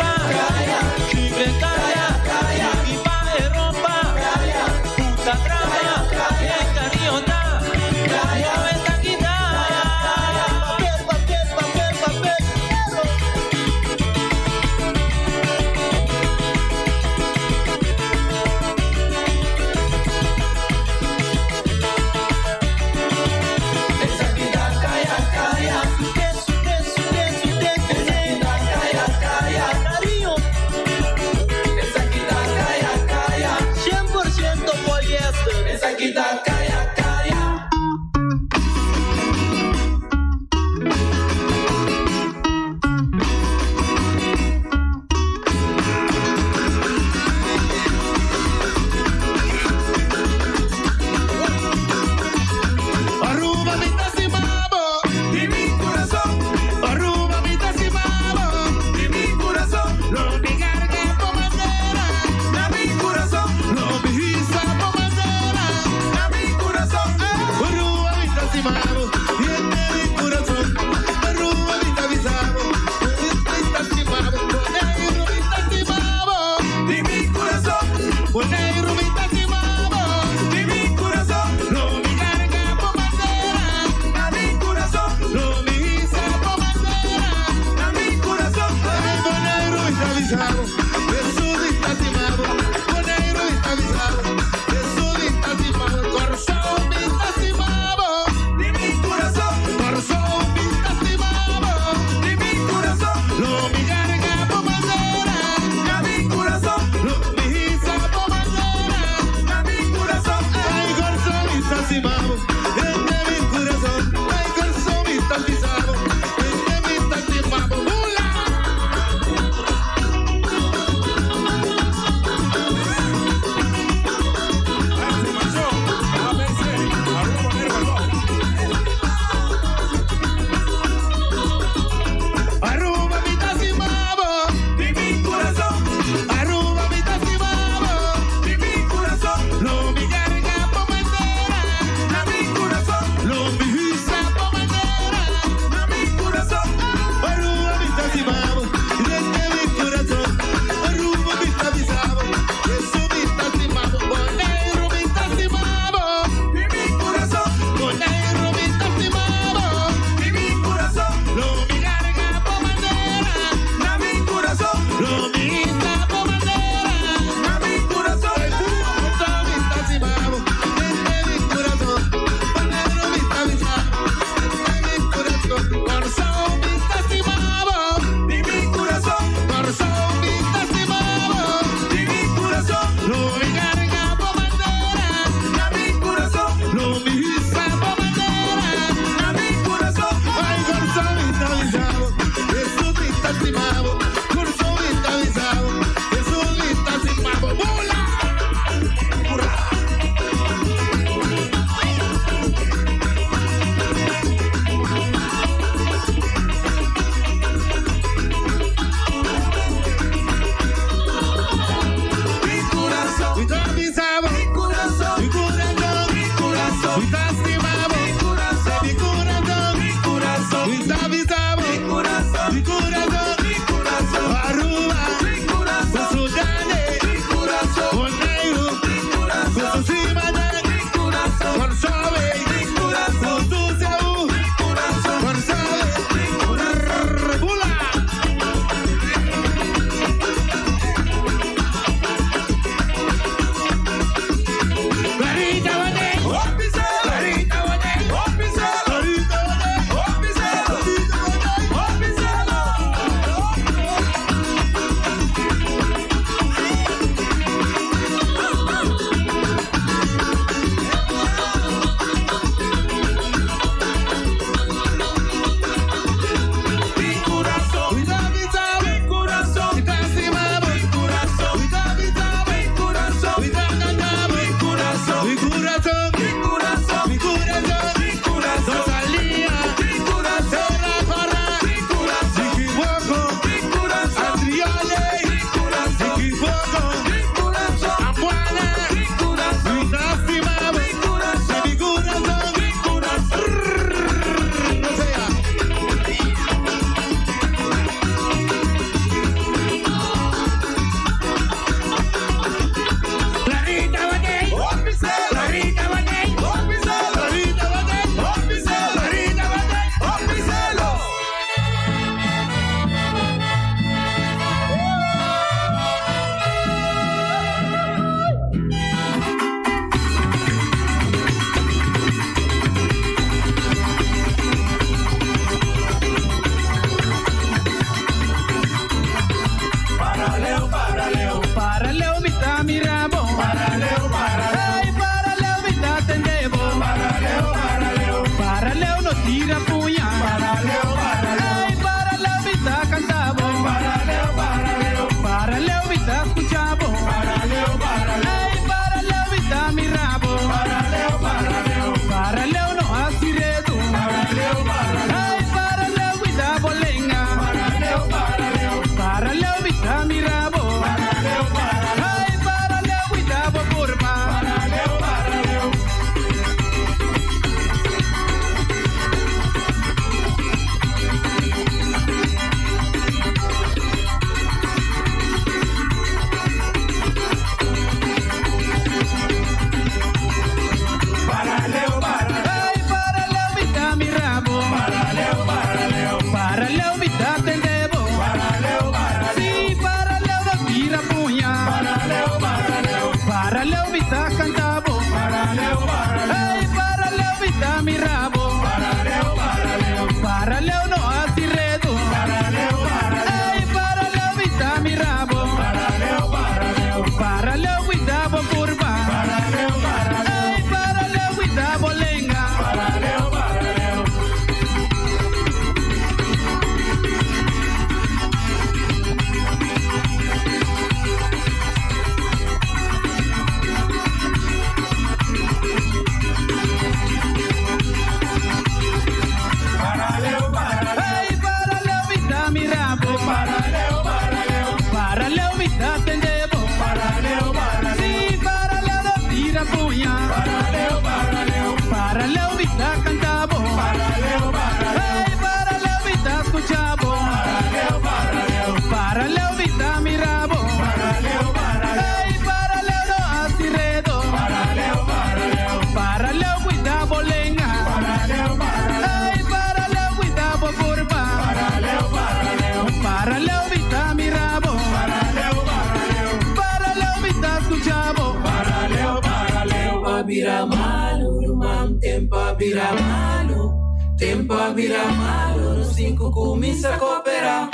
bira malu, ruman, tempu a bira malu. Tempu a bira malu, nos tin ku kuminsá koperá.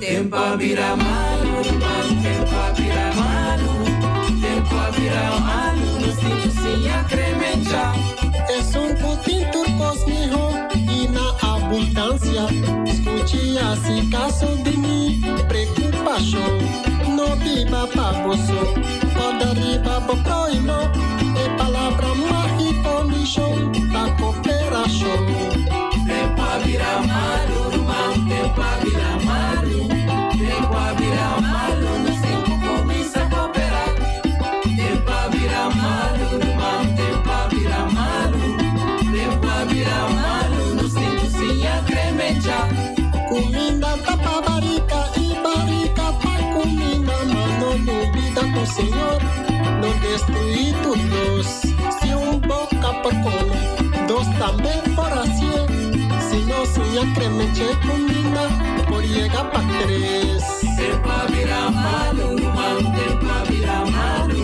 Tempu a bira malu, ruman, tempu a bira malu. Tempu a bira malu, nos tin ku siña kremenchá. Esun ku tin tur kos mihó i na abundansia, skuchi hasi kaso di mi preokupashon. No biba pa bo so, kòrda riba bo próhimo. E palabra mágiko, mi shon, ta koperashon. Tempu a bira malu, ruman, tempu a bira malu. Tempu a bira malu, nos tin ku kuminsá koperá. Tempu a bira malu, ruman, tempu a bira malu. Tempu a bira malu, nos tin ku siña kremenchá. Kuminda ta pa barika i barika pa kuminda, ma no lubidá ku Señor lo destruí tur dos. Si un boka por kome, dos tambe por hasié. Si nos siña kremenchá kuminda por yega pa tres. Tempu a bira malu, ruman, tempu a bira malu.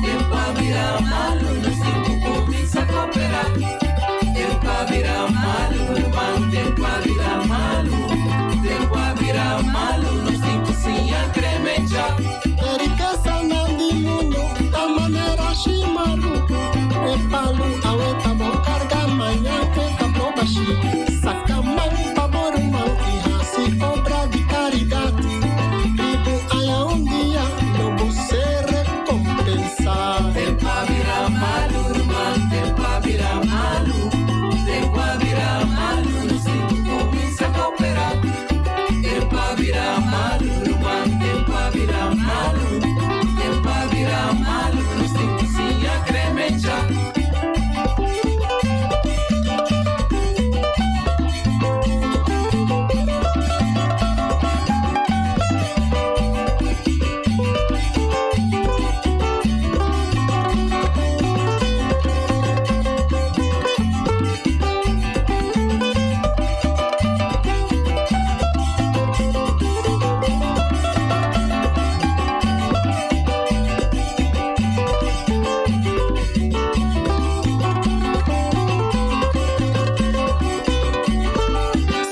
Tempu a bira malu, nos tin ku kuminsá koperá. Tempu a bira malu, ruman, tempu a bira malu. Tempu a bira malu, nos tin ku siña kremenchá. E rikesanan di mundu ta manera shimaruku. E palu awe ta bon karga, mañan e ta blo bashí. Saka man pa bo ruman i hasi obra di karidat. Riba aya un dia lo bo ser rekompensá. Tempu a bira malu, ruman, tempu a bira malu. Tempu a bira malu, nos tin ku kuminsá koperá. Tempu a bira malu, ruman, tempu a bira malu. Tempu a bira malu, nos tin ku siña kremenchá.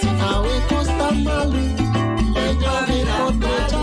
Si awe kos ta malu, mañan e por drecha.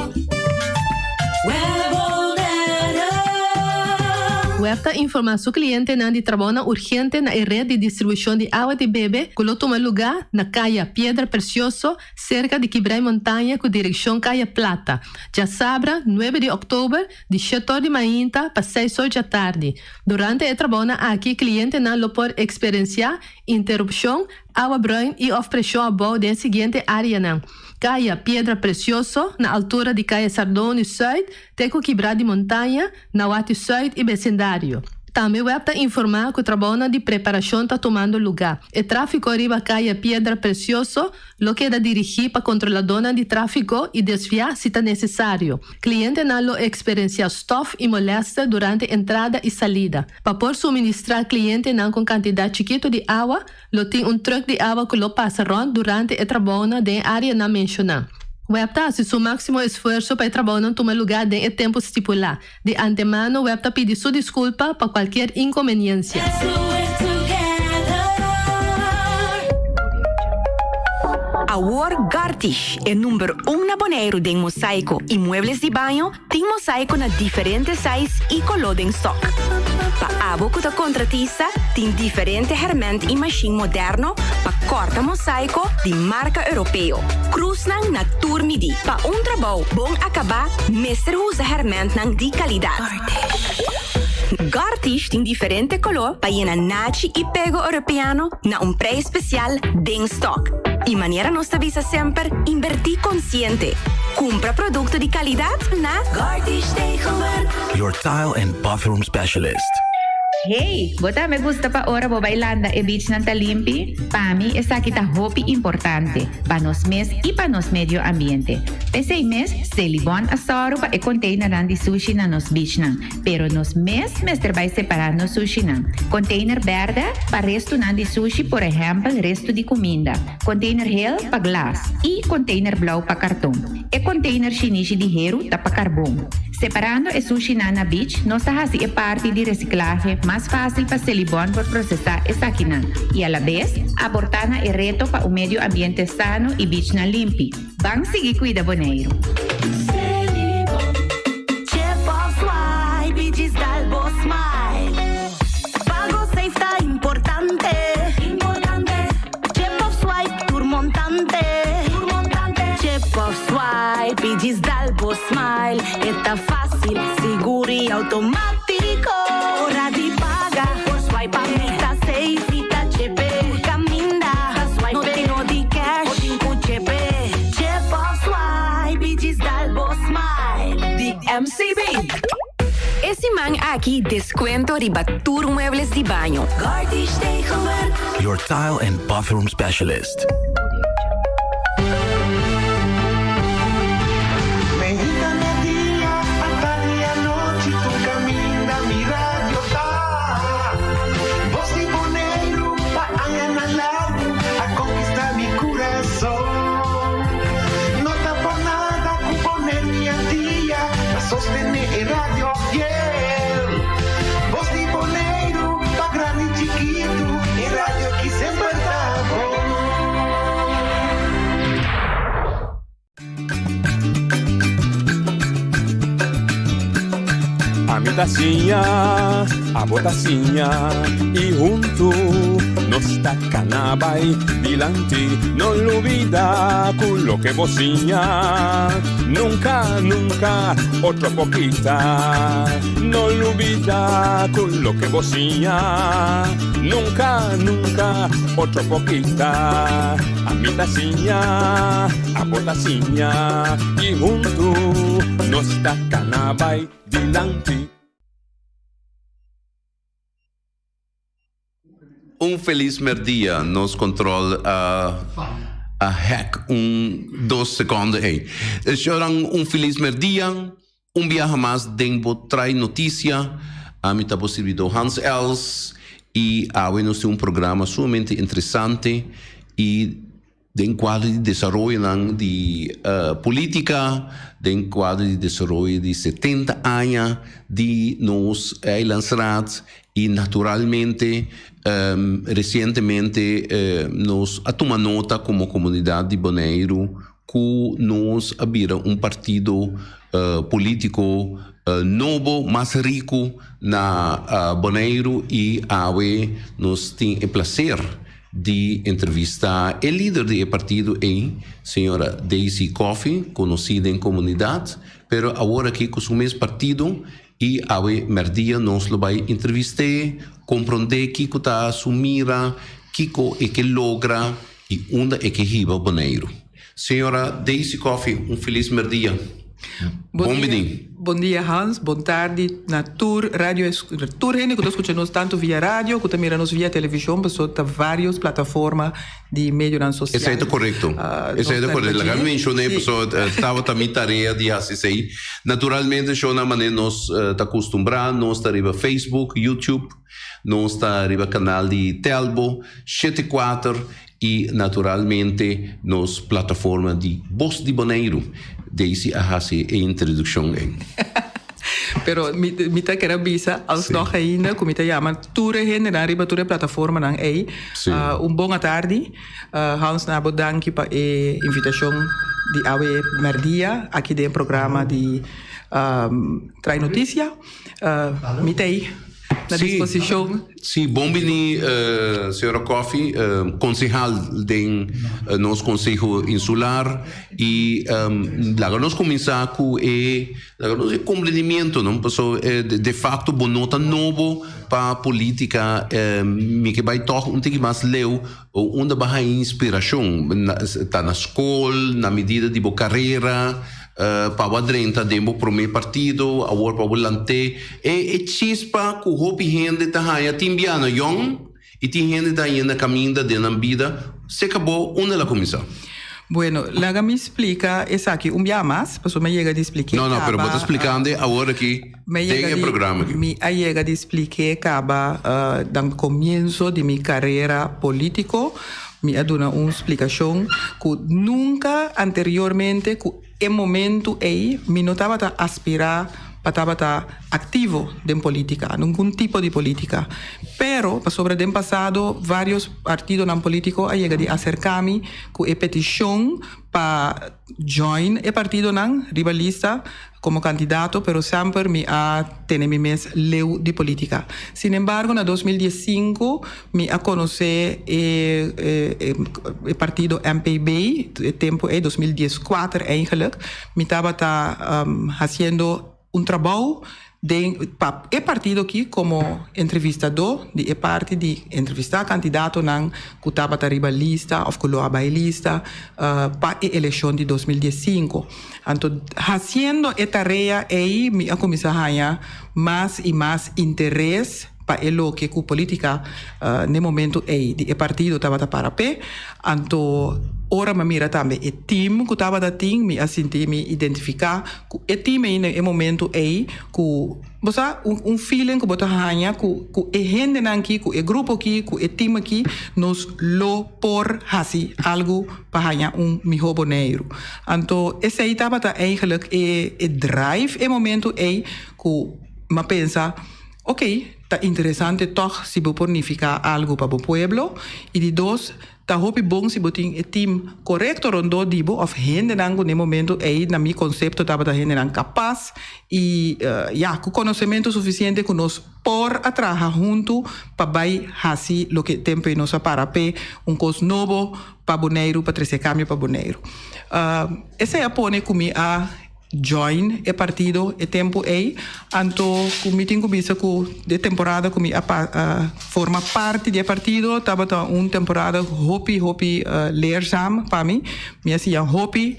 WEB ta informá su klientenan di trabounan urgente na e ret di distribushon di awa di bebe ku lo tuma lugá na Kaya Piedra Precioso serka di Kibrai Montaña ku direkshon Kaya Plata, djasabra nuebe di òktober di shet'or di mainta pa seis'or djatardi. Durante e trabounan aki klientenan lo por eksperensiá interupshon, awa bruin i òf preshon abou den e siguiente áreanan, Kaya Piedra Precioso na altura di Kaya Sardoni Sùit te ku Kibra di Montaña, Nawati Sùit i besindario. Tambe web ta informá ku trabounan di preparashon ta tumando lugá. E tráfiko riba Kaya Piedra Precioso lo keda dirigí pa kontroladónan di tráfiko i desviá si ta nesesario. Klientenan lo eksperensiá stòf i molèster durante entrada i salida. Pa por suministrá klientenan ku kantidat chikitu di awa, lo tin un trùk di awa ku lo pasa rònt durante e trabounan den e áreanan menshoná. Web ta hasi su máksimo esfuerso pa e trabounan tuma lugá den e tempu stipulá. Di antemano web ta pidi su diskulpa pa kualkier inkonbeniensia. Awor Gartish, e number un na Boneiru den mosaiko i muebles di baño, tin mosaiko na diferente size i koló den stock. Pa abo ku ta kontratista, tin diferente hèrmènt i mashin moderno pa kòrta mosaiko di marka europeo. Krusnan na tur midí. Pa un trabou bon akabá mester usa hèrmèntnan di kalidat. Gartish tin diferente koló pa yena nachi i pego europeano na un preis spesial den stock. I manera nos ta bisa semper, inbertí konsiente. Kumpra produkto di kalidat na Gartish Tegelwerk. Your tile and bathroom specialist. Hey, bo tambe gusta pa ora bo bai landa e beachnan ta limpi? Pa mi esaki ta hopi importante, pa nos mes i pa nos medio ambiente. P'esei mes, Selibon a sòru pa e containernan di sushi na nos beachnan, pero nos mes mester bai separá nos sushinan. Container bèrdè pa restunan di sushi, por ehèmpel restu di kuminda, container hel pa glas i container blou pa karton. E container shinishi di heru ta pa karbon. Separando e sushinan na beach, nos ta hasi e parti di resiklahe mas fásil pa Selibon por prosesá esakinan i alabes aportá na e reto pa un medio ambiente sano i beachnan limpi. Ban sigui kuida Boneiru! Smile, e ta fásil, sigur i outomátiko. Ora di paga, por swipe pa mi ta safe i ta chepe. Tur kaminda, ta swipe, no tin no di cash, bo tin ku chepe. Chep of swipe i djis dal bo smile. Di MCB. E siman aki descuento riba tur muebles di baño. Gartish Tegelwerk. Your tile and bathroom specialist. Meinta merdia, atardi anochi tur caminda mi radio ta. Voz di Boneiru pa añanan largu a conquista mi curason. No ta por nada cu Boneiru y Antia ta sostene e radio fiel. Voz di Boneiru pa grandi y chikitu e radio aki semper ta bon. Ami ta siña, abo ta siña y huntu nos ta cana bay dilanti. No lubida cu loke bo siña nunca, nunca otro por kita. No lubida cu loke bo siña nunca, nunca otro por kita. Ami ta siña, abo ta siña y huntu nos ta cana bay dilanti. Un felis merdia, nos control a a hack un dos seconde ey. Shoran un felis merdia, un biaha mas den bo trae noticia. Ami ta bo sirbidor Hans Els y awe nos tin un programa sumamente interesante y Den kuadro di desaroyonan di politica, den kuadro di desaroyo di setenta aña di nos Eilandsraad y naturalmente recientemente nos a tuma nota como comunidad di Boneiru cu nos a bira un partido politico nobo mas rico na Boneiru y awe nos tin e placer di entrevistá e lider di e partido ei, señora Daisy Coffie, konosí den komunidat, pero awor aki ku su mes partido i awe mèrdia nos lo bai entrevist'é, komprondé kiko ta su mira, kiko e ke logra i unda e ke hiba Boneiru. Señora Daisy Coffie, un felis mèrdia. Bon bini. Bon dia Hans, bon tardi na tur radio tur hende ku ta skucha nos tantu via radio ku ta mira nos via televishon pasobra ta varios plataforma di medionan sosial. Esei ta korekto. Esei ta korekto. Laga mi menshoné pasobra tabata mi tarea di hasi esei. Naturalmente shownan manera nos ta kustumbrá nos ta riba Facebook, YouTube, nos ta riba kanal di Telbo 74 I naturalmente nos plataforma di Bos di Boneiru. Daisy a hasi e introdukshon ei. Pero mi mi ta kere bisa alsnog ainda ku mi ta yama tur e hendenan riba tur e plataformanan ei un bon atardi. Hans na bo danki pa e invitashon di awe mèrdia aki den e programa di Trae Notisia. Mi ta ei na disposishon. Sí, bon bini señora Coffie, konsehal den nos Konseho Insular i laga nos kuminsá ku e laga nos e komprendimiento no, pasobra de fakto bo no ta nobo pa polítika, mi ke bai tòg un tiki mas leu unda bo a haña inspirashon, ta na skol, na medida di bo karera. Pa bo a drenta den bo promé partido, awor pa bo lant'é. E e chispa ku hopi hende ta haña tin bia na yòn i tin hende ta hañ'é na kaminda den nan bida. Seka bo, unda el a kuminsá? Bueno, laga mi splika esaki un bia mas, pasobra mi a yega di splik'é No, no, pero bo kaba. ta splikando awor aki Mi a den yega e di programa aki. mi a yega di splik'é kaba dan komienso di mi karera polítiko. Mi a duna un splikashon ku nunka anteriormente ku e momentu ei mi no tabata aspirá pa tabata aktivo den polítika, ningun tipo di polítika. Pero pasobra den pasado vários partidonan polítiko a yega di aserká mi ku e petishon pa join e partidonan riba lista komo kandidato, pero semper mi a tene mi mes leu di politica. Sin embargo, na 2015 mi a konosé e e partido MPB, e tempu ei, 2014 eigenlijk, mi tabata hasiendo un trabou den pa e partido aki komo entrevistadó di e parti di entrevistá kandidatonan ku tabata riba lista òf ku lo a bai lista pa e elekshon di 2015. Anto hasiendo e tarea ei mi a kuminsá haña mas i mas interes pa e loke ku polítika n'e momentu ei di e partido tabata para p'e. Anto ora mi a mira tambe e tim ku tabata tin mi a sinti mi identifiká ku e tim ei na e momentu ei ku bo sa un un feeling ku bo ta haña ku ku e hendenan aki ku e grupo aki ku e tim aki nos lo por hasi algu pa haña un mihó Boneiru. Anto esei tabata eigenlijk e e drive e momentu ei ku mi a pensa ok ta interesante tòg si bo por nifiká algu pa bo pueblo i di dos Ta hopi bon si bo tin e team korekto rondó di bo òf hendenan ku na e momentu ei na mi konsepto tabata hendenan kapas i ya ku konosementu sufisiente ku nos por a traha huntu pa bai hasi loke tempu ei nos a para p'e un kos nobo pa Boneiru pa trese kambio pa Boneiru. Esei a pone ku mi a join e partido e tempu ei, anto ku mi tin ku bisa ku e temporada ku mi a forma parti di e partido tabata un temporada hopi hopi leerzaam pa mi, mi a siña hopi,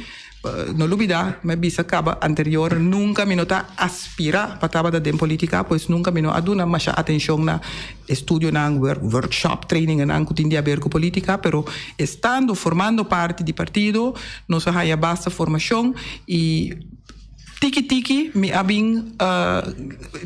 no lubida mi a bisa kaba anterior nunka mi no ta aspira pa tabata den politica pues nunka mi no a duna masha atencion na estudionan, workshop, trainingennan ku tin di haber ku politica pero estando formando parti di partido Nos a haya basta formacion y tiki tiki mi a bin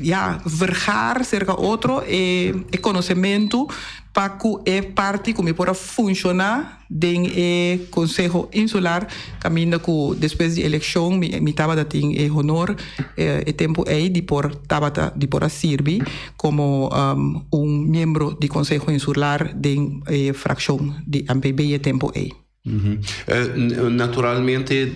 ya vergaar cerca otro e e conocemento pa cu e parti cu mi por a funciona den e Conseho Insular caminda cu despues di eleccion mi mi tabata tin e honor e tempo ey di por tabata di por a sirbi como un miembro di Conseho Insular den e fraccion di MPB e tempo ey. Naturalmente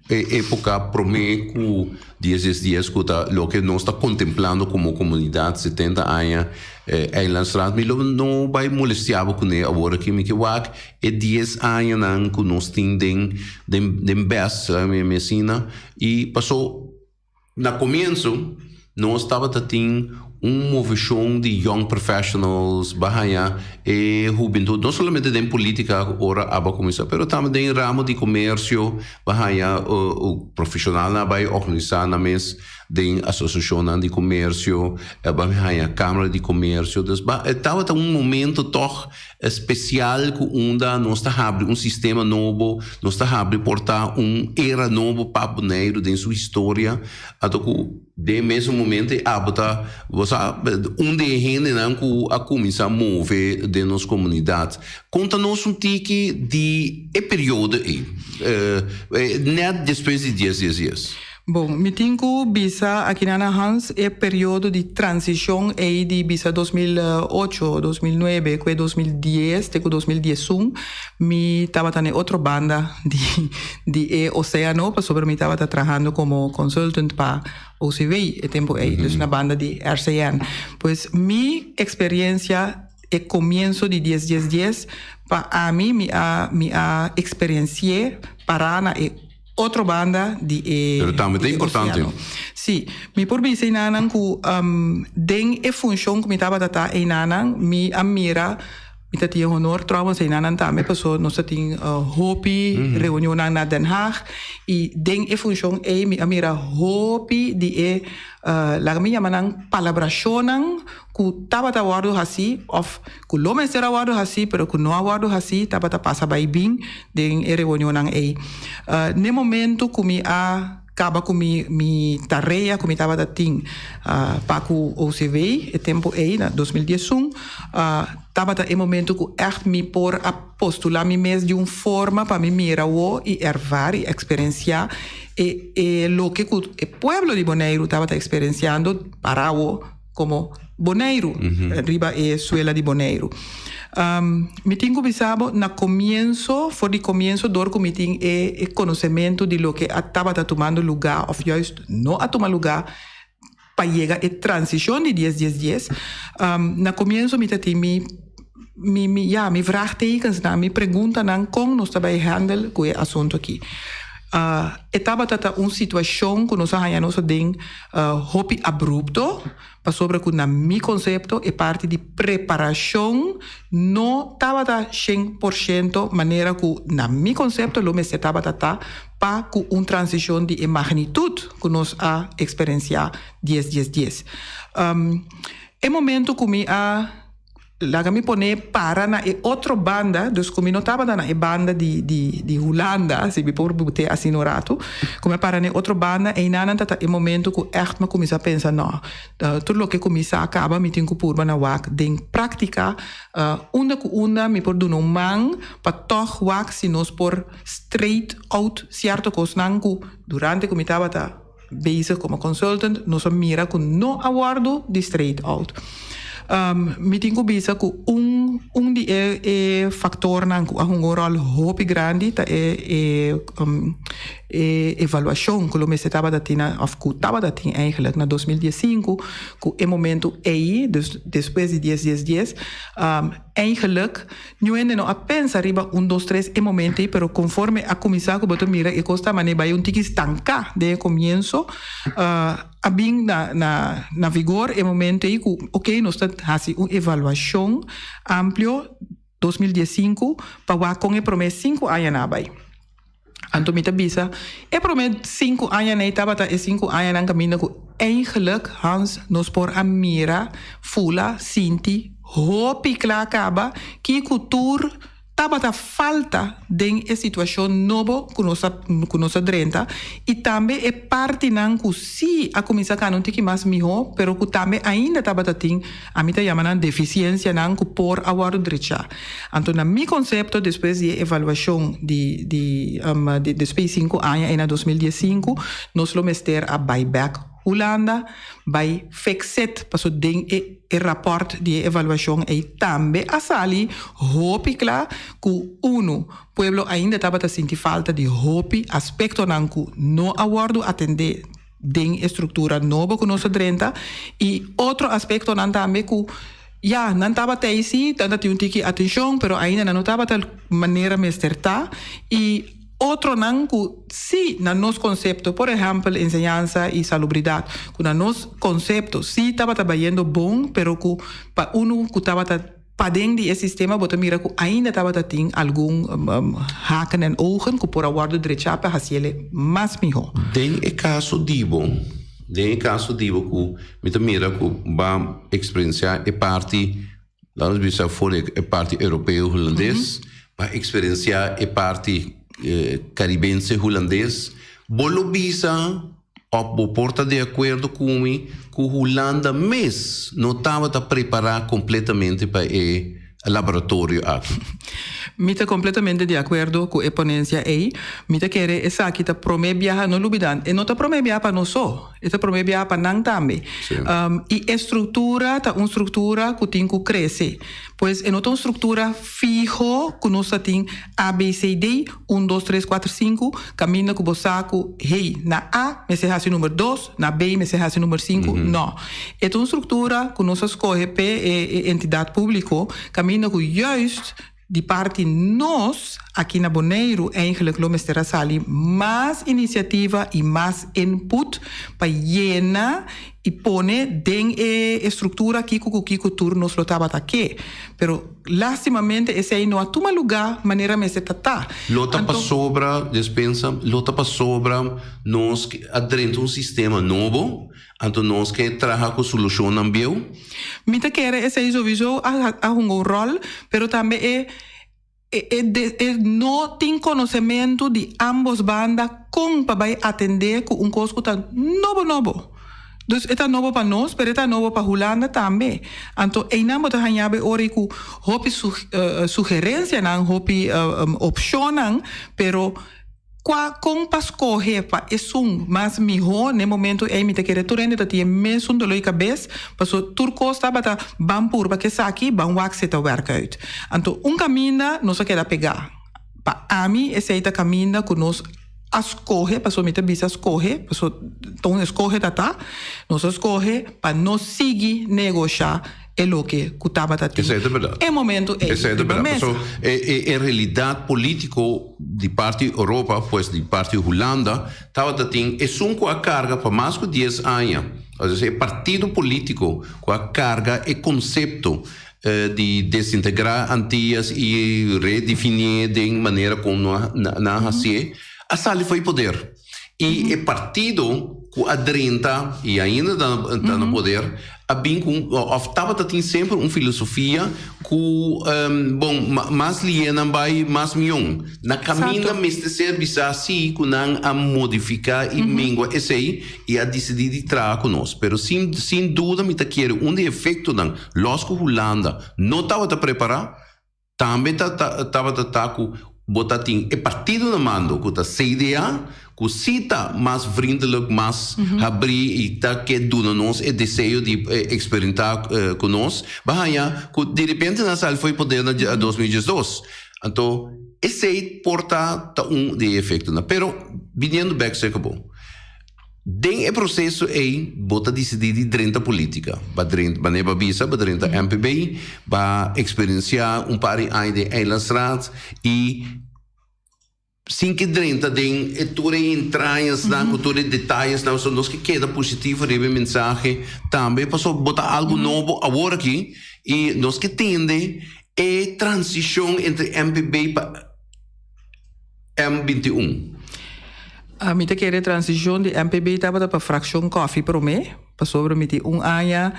e época promé ku dies dies dies ku ta loke nos ta kontemplando komo komunidat 70 aña Eilandstraat mi lo no bai molestiá bo kuné awor aki mi ke wak e dies añanan ku nos tin den den den bes mi asina i paso Na komienso nos tabata tin un moveshon di young professionals ba haña e hubentut no solamente den politica ora aba kuminsá pero tambe den ramo di komersio ba haña profeshonalnan a bai organisá nan mes den asosiashonnan di komersio ba haña kamara di komersio dus ba e tabata un momento tòg Especial cu unda nos ta habri un sistema nobo, nos ta habri por ta un era nobo pa Boneiru den su historia, anto cu den mesun momento e abo ta, bo sa, un di e hendenan cu a cuminsa move den nos comunidad. Conta nos un tiki di e periodo ey, net despues di dies dies dies. Bon, mi tin ku bisa akinan na Hans e periodo di transishon ei di bisa 2008, 2009 ku e 2010 te ku 2011 mi tabata na e otro banda di di e oseano pasobra mi tabata trahando komo consultant pa OCW e tempu ei, dus na banda di RCN. Pues mi eksperensia e komienso di dies dies dies pa ami mi a mi a eksperensi'é pará na e otro banda di e Pero tambe ta di e importante. oceano. Sí, mi por bisa einanan ku den e funshon ku mi tabata ta einanan mi a mira. Mi ta tin e honor trouwens einanan tambe paso nos ta tin hopi reunionnan na Den Haag y den e funcion ey mi a mira hopi di e laga mi yama nan palabracionnan cu tabata wordo haci of cu lo mester a wordo haci pero cu no a wordo haci tabata pasa bay bin den e reunionnan ey. N'e momento cu mi a Kaba ku mi mi tarea ku mi tabata tin pa ku OCW e tempu ei na 2011 tabata e momento ku ègt mi por a postulá mi mes di un forma pa mi mira awo i ervaar i eksperensiá e e loke ku e pueblo di Boneiru tabata eksperensiando para awo komo Boneiru riba e suela di Boneiru. Mi tin ku bisa bo na komienso, for di komienso dor ku mi tin e e konosementu di loke a tabata tumando lugá òf juist no a tuma lugá pa yega e transishon di dies dies dies, na komienso mi ta tin mi mi mi ya mi vraagtekensnan, mi preguntanan kon nos ta bai handle ku e asuntu aki. E tabata ta un situashon ku nos a haña nos aden hopi abrupto, pasobra ku na mi konsepto e parti di preparashon no tabata shen por shento manera ku na mi konsepto lo mester tabata ta pa ku un transishon di e magnitut ku nos a eksperensiá dies dies dies. E momento ku mi a Laga mi pone para na e otro banda, dus ku mi no tabata na e banda di di di Hulanda, si mi por bute asina un ratu, ku mi a para na e otro banda, einanan ta ta e momento ku ègt mi a kuminsá pensa, nò, tur loke ku mi sa kaba mi tin ku purba na wak den práktika, unda ku unda mi por duna un man pa tòg wak si nos por straight out sierto kosnan ku durante ku mi tabata bezig komo consultant nos a mira ku no a wòrdu di straight out. Mi tin ku bisa ku un un di e e faktornan ku a hunga un ròl hopi grandi ta e e e evaluashon ku lo mester tabata tin na òf ku tabata tin eigenlijk na 2015 ku e momentu ei dus despues di dies dies dies Eigenlijk, niun hende no a pensa riba un dos tres e momento ei, pero conforme a cuminsa cu bo ta mira e cos ta manera bay un tiki stanca den e comienso, a bin na na na vigor e momento ei cu ok nos ta haci un evaluacion amplio 2015 pa wak con e prome cinco añanan a bay. Anto mi ta bisa, e prome sinku añanan ei tabata e sinku añanan kaminda ku eigenlijk, Hans, nos por a mira, fula, sinti hopi kla kaba kiko tur tabata falta den e situashon nobo ku nos a ku nos a drenta i tambe e partinan ku sí a kuminsá kana un tiki mas mihó pero ku tambe ainda tabata tin Ami ta yama nan defisiensianan ku por a wòrdu drechá. Anto na mi konsepto despues di e evaluashon di di despues di sinku aña ei na 2015 nos lo mester a bai bèk Hulanda bai fix it paso den e e rapòrt di e evaluashon ei tambe a sali hopi kla ku unu pueblo ainda tabata sinti falta di hopi aspektonan ku no a wòrdu atendé den e struktura nobo ku nos a drenta i otro aspektonan tambe ku ya nan tabata ei si nan ta tin un tiki atenshon pero ainda nan no tabata manera mester ta i otronan ku si na nos konsepto por ehèmpel enseñansa i salubridat ku na nos konsepto si tabata bayendo bon pero ku pa unu ku tabata Paden di e sistema bo ta mira ku ainda tabata tin algun haken en ogen ku por a wòrdu drechá pa hasiel mas mihó. Den e kaso di bo, den e kaso di bo ku mi ta mira ku ba eksperensiá e parti, laat nos bisa for di e parti europeo hulandes, ba eksperensiá e parti karibense hulandes, bo lo bisa Of bo por ta di akuerdo ku mi ku Hulanda mes no tabata prepará kompletamente pa e laboratorio aki? Mi ta kompletamente di akuerdo ku e ponensia ei. Mi ta kere esaki ta promé biaha, no lubidá, e no ta promé biaha pa nos so, e ta promé biaha pa nan tambe. I e struktura ta un struktura ku tin ku krese. Pues e no ta un struktura fiho ku nos ta tin A, B, C, D, un, dos, tres, kuater, sinku, kaminda ku bo sa ku, hey, na A mester hasi number dos, na B mester hasi number sinku. No. E ta un struktura ku nos a skohe p'e e entidat públiko, kaminda ku juist di parti nos aki na Boneiru eigenlijk lo mester a sali mas inisiativa i mas input pa yena. I pone den e struktura kiko ku kiko tur nos lo tabata ke. Pero lastimamente esei no a tuma lugá manera mester ta ta. Lo ta pasobra, despensa, lo ta pasobra nos a drenta un sistema nobo, anto nos ke traha ku solushonnan bieu? Mi ta kere esei sowiso a hunga un ròl, pero tambe e E no tin konosementu di ambos banda kon pa bai atendé ku un kos ku ta nobo nobo. Dus e ta nobo pa nos, pero e ta nobo pa Hulanda tambe. Anto einan bo ta haña bo e ora ei ku hopi sugerensianan, hopi opshonnan, pero Kua kon pa skohe pa esun mas mihó n'e momentu ei mi ta kere tur hende ta tin e mesun doló di kabes paso tur kos tabata ban purba k'esaki ban wak si e ta wèrk uit. Anto un kaminda nos a keda pegá. Pa ami esei ta kaminda ku nos a skohe paso mi ta bisa skohe paso ta un eskohe ta ta nos a skohe pa no sigui negoshá e loke ku tabata tin Esei ta berdad. e momento ei Esei ta riba berdad. mesa. Paso e e e realidad politico di parti Europa, pues di parti Hulanda, tabata tin esun ku a karga pa mas ku dies aña, osea e partido politico ku a karga e konsepto di desintegrá Antillas i redefinié den manera kon no a nan a hasié, a sali fo'i poder. I e partido ku a drenta i ainda ta ta na poder a bin ku un òf tabata tin semper un filosofia ku bon mas lié nan bai mas mion. Na kaminda mester ser bisá si ku nan a modifiká i mengua esei i a disidí di traha ku nos. Pero sin sin duda mi ta kere un di e efektonan lòs ku Hulanda no tabata prepará Tambe ta tabata ta ku bo ta tin e partido na mando ku ta CDA ku si ta mas vriendelijk, mas habrí i ta ke duna nos e deseo di eksperimenta ku nos. Bo a haña ku direpente nan sali for e poder na 2012. Anto esei por ta ta un di e efektonan. Pero biniendo bèk serka bo. Den e proseso ei bo ta disidí di drenta polítika. Ba drenta, manera bo a bisa, bo drenta MPB, ba eksperensiá un par di aña den Eilandsraad i sin ke drenta den e tur e entrañasnan ku tur e detayesnan, pasobra nos ke keda positivo riba e mensahe tambe, pasobra bo ta algu nobo awor aki i nos ke tende e transishon entre MPB pa. M 21. Mi ta kere transishon di MPB tabata pa Frakshon Kòfi promé, pasobra mi tin un aña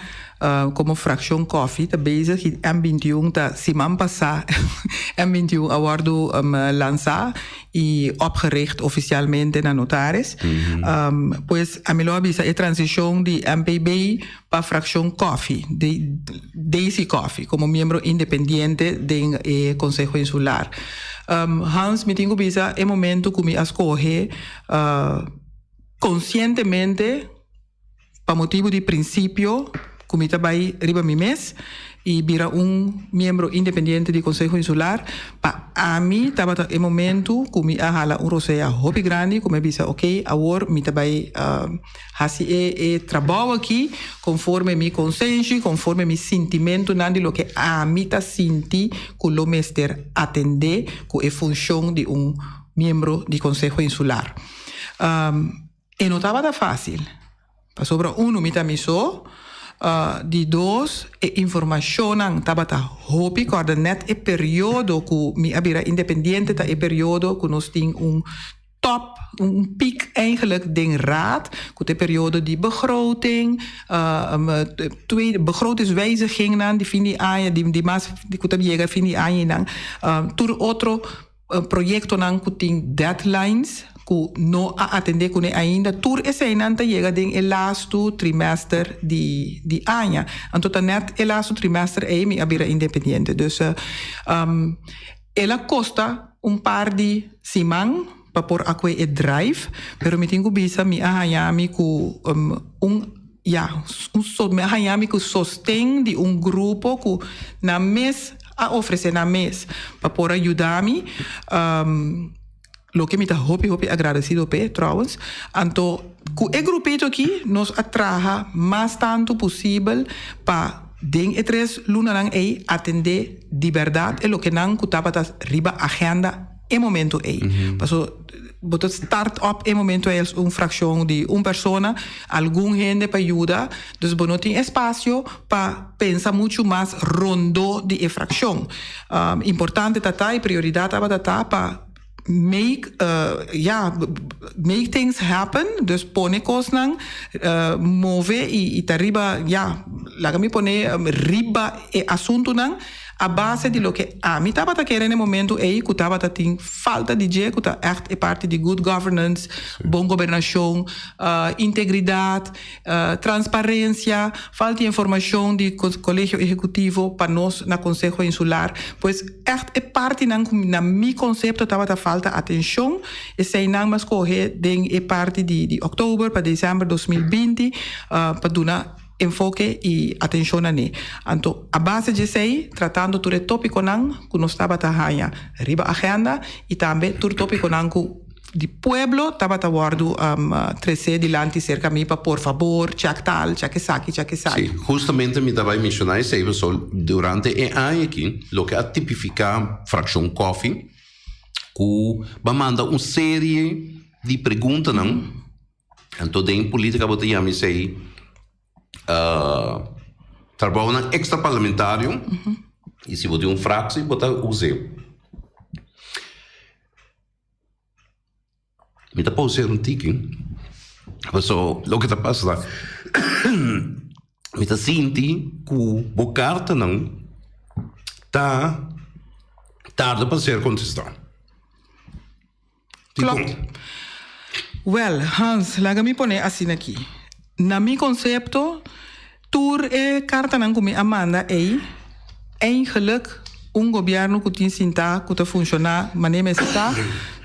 komo Frakshon Kòfi ta bezig i M 21 ta siman pasá M 21 a wòrdu lansá i opgericht ofisialmente na notaris. Pues ami lo a bisa e transishon di MPB pa Frakshon Kòfi, Daisy Kòfi, komo miembro independiente den e Konseho Insular. Hans, mi tin ku bisa e momento ku mi a skohe konsientemente pa motibu di prinsipio ku mi ta bai riba mi mes i bira un miembro independiente di Konseho Insular, pa ami tabata e momento ku mi a hala un rosea hopi grandi ku mi a bisa oke awor mi ta bai Hasi e e trabou aki konforme mi konsenshi, konforme mi sintimentunan di loke ami ta sinti ku lo mester atendé ku e funshon di un miembro di Konseho Insular. E no tabata fásil, pasobra unu mi ta mi so, di dos e informashonnan tabata hopi, kòrda nèt e periodo ku mi a bira independiente ta e periodo ku nos tin un top, un piek eigenlijk den raad, ku ta e periodo di begroting, tweede begrotingswijzigingnan di fin di aña, di di mas ku ta yega fin di aña einan, tur otro proyektonan ku tin deadlines ku no a atendé kuné ainda, tur eseinan ta yega den e lastu trimester di di aña. Anto ta nèt e lastu trimester ei mi a bira independiente. Dus el a kosta un par di siman pa por a kue e drive, pero mi tin ku bisa mi a haña mi ku un ya un so mi a haña mi ku sosten di un grupo ku nan mes a ofresé nan mes pa por a yuda mi, loke mi ta hopi hopi agradesido p'e trouwens. Anto ku e grupito aki nos a traha mas tantu posibel pa den e tres lunanan ei atendé di bèrdat e lokenan ku tabata riba agenda e momento ei. Paso. Bo ta start up e momento ei als un fraccion di un persona, algun hende pa yuda, dus bo no tin espacio pa pensa mucho mas rondó di e fraccion. Importante ta ta y prioridad tabata ta pa make ya make things happen, dus pone cosnan move y ta riba ya laga mi pone riba e asuntonan. A base di loke ami tabata kere na e momento ei ku tabata tin falta di dje ku ta ègt e parti di good governance, bon gobernashon, integridat, transparensia, falta di informashon di Kolegio Ehekutivo pa nos na Konseho Insular. Pues ègt e partinan ku na mi konsepto tabata falta atenshon, eseinan mi a skohe den e parti di òktober pa desèmber 2020 pa duna. enfoke i atenshon na ne. Anto a base dje esei, tratando tur e topikonan ku nos tabata haña riba agenda i tambe tur topikonan ku di pueblo tabata wòrdu tresé dilanti serka mi pa por fabor chèk tal, chèk esaki, chèk esaki. Sí, hustamente mi ta bai menshoná esei pasobra durante e aña aki loke a tipifiká Frakshon Kòfi ku ba manda un serie di preguntanan. Anto den politica bo ta yama esey trabounan extra parlamentario y si bo tin un fractie bo ta us'e. Mi ta pauseer un tiki paso loke ta pasa mi ta sinti ku bo kartanan ta tarda pa ser kontestá. Klopt. Wel, Hans, laga mi pone asina aki. Na mi konsepto, tur e kartanan ku mi a manda ei, eigenlijk un gobièrnu ku tin sintá ku ta funshoná manera mester ta,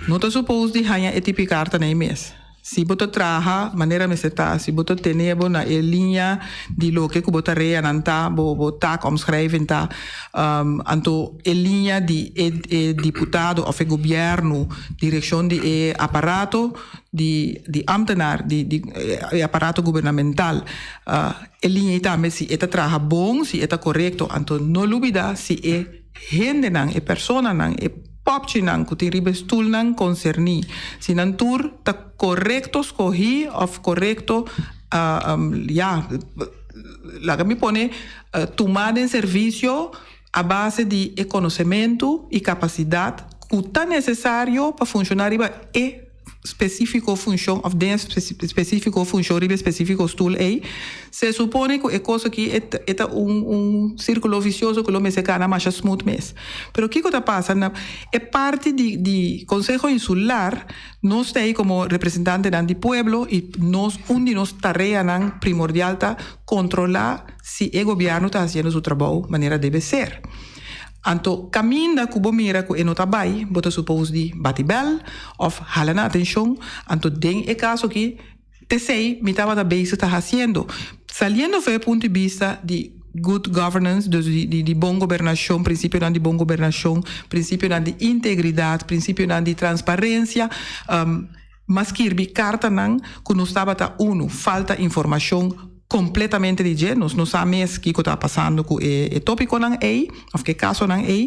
no ta supos di haña e tipi kartanan ei mes. Si bo ta traha manera mester ta, si bo ta tene bo na e liña di loke ku bo tareanan ta, bo bo taakomschrijving ta, anto e liña di e e diputado òf e gobièrnu, direkshon di e aparato di di ámtenar di di e aparato gubernamental, e liña ei tambe si e ta traha bon, si e ta korekto, anto no lubida si e hendenan, e personanan, e popchinan ku tin riba e stulnan konserní, si nan tur ta korekto skohí òf korekto ya, laga mi pone tumá den servisio a base di e konosementu i kapasidat ku ta nesesario pa funshoná riba e spesífiko funshon òf den e spesífiko funshon riba e spesífiko stul ei, se supone ku e kos aki e ta un un sírkulo visioso ku lo mester kana masha smooth mes. Pero kiko ta pasa na e parti di di Konseho Insular, nos ta ei komo representantenan di pueblo i nos un di nos tareanan primordial ta kontrolá si e gobièrnu ta hasiendo su trabou manera debe ser. Anto kaminda ku bo mira ku e no ta bai, bo ta supos di bati bèl òf hala nan atenshon. Anto den e kaso aki, t'esei mi tabata bezig ta hasiendo. Saliendo for e punto di bista di good governance, dus di di bon gobernashon, prinsipionan di bon gobernashon, prinsipionan di integridat, prinsipionan di transparensia, m'a skirbi kartanan ku nos tabata unu falta informashon kompletamente di dje, nos no sa mes kiko ta pasando ku e e topikonan ei òf ku e kasonan ei.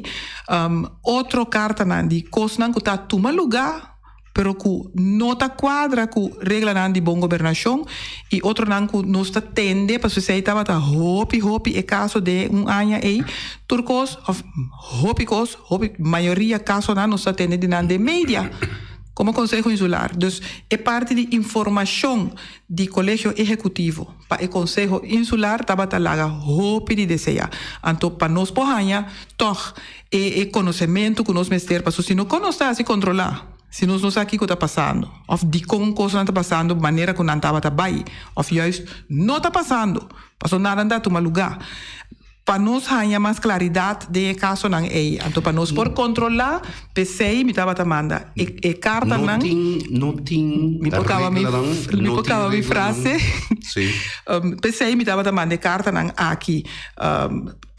Otro kartanan di kosnan ku ta tuma lugá pero ku no ta kuadra ku reglanan di bon gobernashon i otronan ku nos ta tende pasobra esei tabata hopi hopi e kaso den un aña ei. Tur kos òf hopi kos, hopi mayoria kasonan nos ta tende di nan den media komo Konseho Insular. Dus e parti di informashon di Kolegio Ehekutivo pa e Konseho Insular tabata laga hopi di deseá. Anto pa nos por haña tòg e e konosementu ku nos mester pasobra si no kon nos ta hasi kontrolá si nos no sa kiko ta pasando òf dikon kosnan ta pasando manera ku nan tabata bai òf juist no ta pasando pasobra nada ta tuma lugá. Pa nos haña mas klaridat den e kasonan ei, anto pa nos por kontrolá, p'esei mi tabata manda e e kartanan. No tin, no tin Mi por kaba mi, reglanan, mi no por tin kaba mi reglanan. frase. Sí. P'esei mi tabata manda e kartanan aki,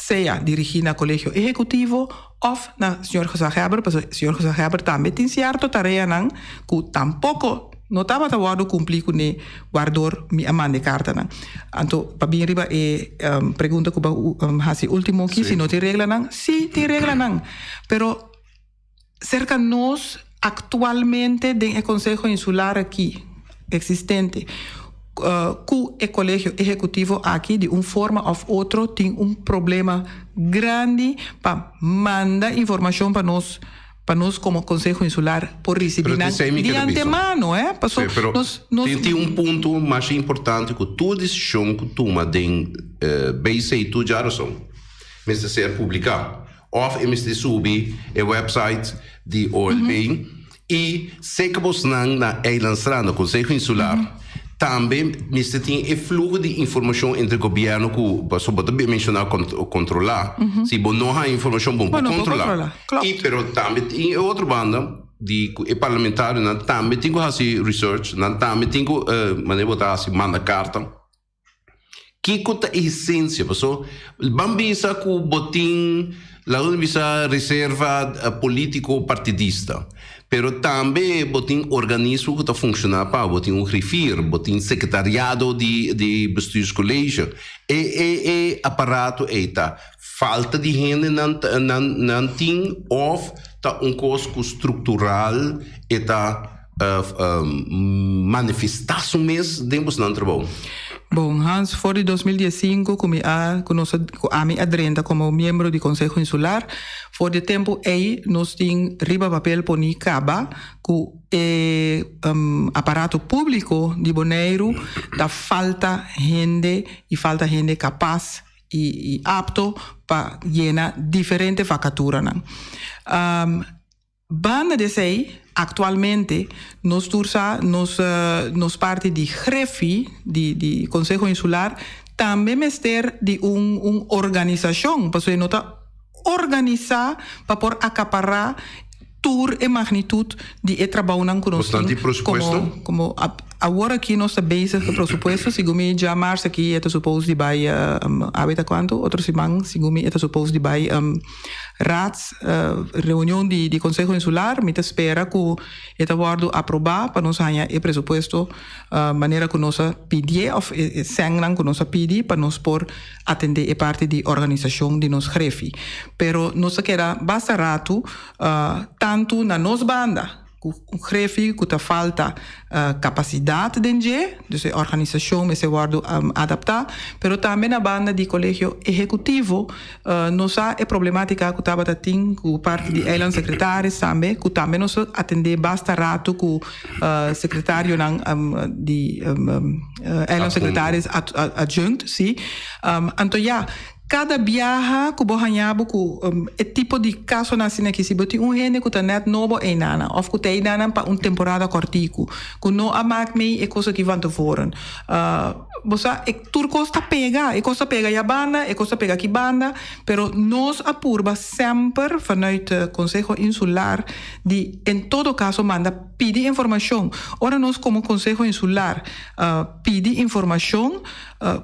sea dirigí na Kolegio Ehekutivo òf na señor Gezaghèber, pasobra señor Gezaghèber tambe tin sierto tareanan ku tampoko no tabata wòrdu kumplí kuné wardor mi a manda e kartanan. Anto pa bin riba e pregunta ku bo a hasi último aki, si no tin reglanan, sí tin reglanan, pero serka nos. Aktualmente den e Konseho Insular aki eksistente ku e Kolegio Ehekutivo aki di un forma òf otro tin un problema grandi pa manda informashon pa nos pa nos komo Konseho Insular por risibí nan di antemano eh paso nos nos. Tin un punto masha importante ku tur desishon ku tuma den BC tur djarason mester ser publiká. Of e mester subi e website di OLB y seca bosnan na Eilandsraad, na Conseho Insular, tambe mester tin e fluho di informacion entre gobierno cu, pasobra bo ta menciona controla, si bo no haya informacion bo no por controla. Y pero tambe tin e otro banda di cu e parlamentarionan tambe tin cu haci research, nan tambe tin cu, manera bo ta haci, manda carta. Kiko ta e esencia? Paso ban bisa cu bo tin, laga nos bisa reserva politico partidista, pero tambe bo tin organismo cu ta funciona pa bo, bo tin un griffier, bo tin secretariado di di bestuurscollege. E e e aparato ey ta falta di hende nan nan nan tin of ta un cos cu structural e ta manifestá su mes den bosnan trabou? Bon, Hans, for di 2015 ku mi a ku nos a ku ami a drenta komo miembro di Konseho Insular, for di e tempu ei nos tin riba papel poni kaba ku e aparato públiko di Boneiru ta falta hende i falta hende kapas i apto pa yena diferente vakaturanan. Banda di esei, aktualmente nos tur sa nos nos parti di Grefi di di Konseho Insular tambe mester di un un organisashon pasobra e no ta organisá pa por akapará tur e magnitut di e trabounan ku nos tin komo komo awor aki nos ta bezig ku presupuesto segun mi djamars aki e ta supos di bai awe ta kuantu otro siman segun mi e ta supos di bai Raads reunion di di Conseho Insular mi ta spera ku e ta wòrdu aprobá pa nos haña e presupuesto manera ku nos a pidié òf e sènnan ku nos a pidi pa nos por atendé e parti di organisashon di nos grefi. Pero nos ta keda basta ratu tantu na nos banda. Ku un grefi ku ta falta kapasidat den dje, dus e organisashon mester wòrdu adaptá, pero tambe na banda di Kolegio Ehekutivo nos sa e problematika ku tabata tin ku parti di eilandsecretaris tambe, ku tambe nos a atendé basta ratu ku sekretarionan di eilandsecretaris adjunct, si. Anto ya. Kada biaha ku bo haña bo ku e tipo di kasonan asina aki, si bo tin un hende ku ta nèt nobo einanan òf ku ta einanan pa un temporada kòrtiku, ku no a mak mei e kos aki van tevoren, bo sa e tur kos ta pega, e kos ta pega ya banda, e kos ta pega aki banda, pero nos a purba semper vanuit Konseho Insular di en todo kaso manda pidi informashon. Ora nos komo Konseho Insular pidi informashon,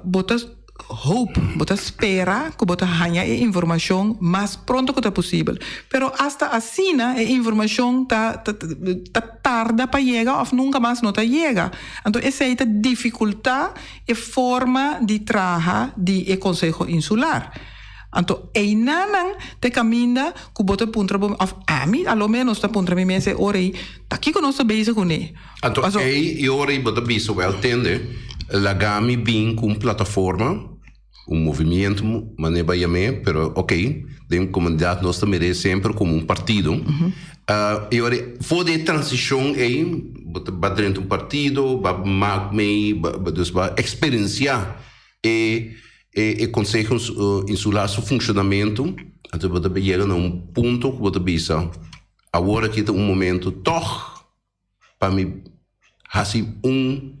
bo ta. Hoop, bo ta spera ku bo ta haña e informashon mas pronto ku ta posibel. Pero asta asina e informashon ta ta tarda pa yega òf nunka mas no ta yega. Anto esei ta difikultá e forma di traha di e Konseho Insular. Anto einanan ta e kaminda ku bo ta puntra bo òf ami a lo ménos ta puntra mi mes e ora ei, ta kiko nos ta bezig kuné? Anto ei e ora ei bo ta bisa, wèl tende, laga mi bin ku un plataforma, un movimiento, manera bo a yam'é, pero ok, den komunidat nos ta mir'é semper komo un partido. E ora ei, for di e transishon ei, bo ta ba drenta un partido, bo a mak mei, dus bo a eksperensiá e e Konseho Insular su funshonamentu, anto bo ta yega na un punto ku bo ta bisa, awor aki ta un momento tòg pa mi hasi un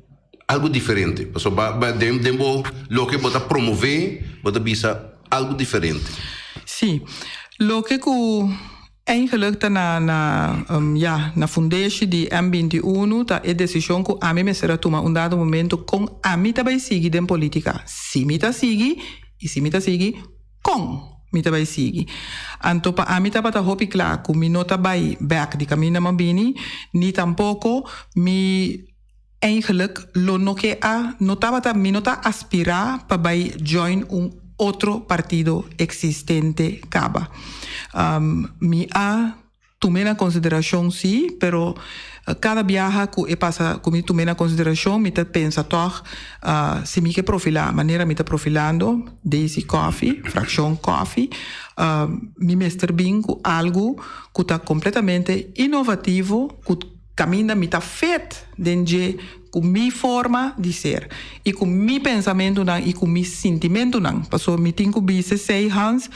algo diferente pasobra ba den den bo loke bo ta promove bo ta bisa algo diferente. Sí, loke ku eigenlijk ta na na ya na fundeshi di M 21 ta e desishon ku ami mester a tuma un dado momento kon ami ta bai sigui den politika, si mi ta sigui i si mi ta sigui Kon mi ta bai sigui? Anto pa ami tabata hopi kla ku mi no ta bai bèk di kaminda m'a bini, ni tampoko mi eigenlijk lo no ke a no tabata mi no ta aspirá pa bai join un otro partido eksistente kaba. Mi a. tum'é na konsiderashon sí, pero kada biaha ku e pasa ku mi tum'é na konsiderashon mi ta pensa tòg si mi ke profilá manera mi ta profilando, Daisy Coffie, frakshon Coffie, mi mester bin ku algu ku ta kompletamente inovativo ku kaminda mi ta fit den dje ku mi forma di ser i ku mi pensamentunan i ku mi sintimentunan. Pasobra mi tin ku bisa esei, Hans,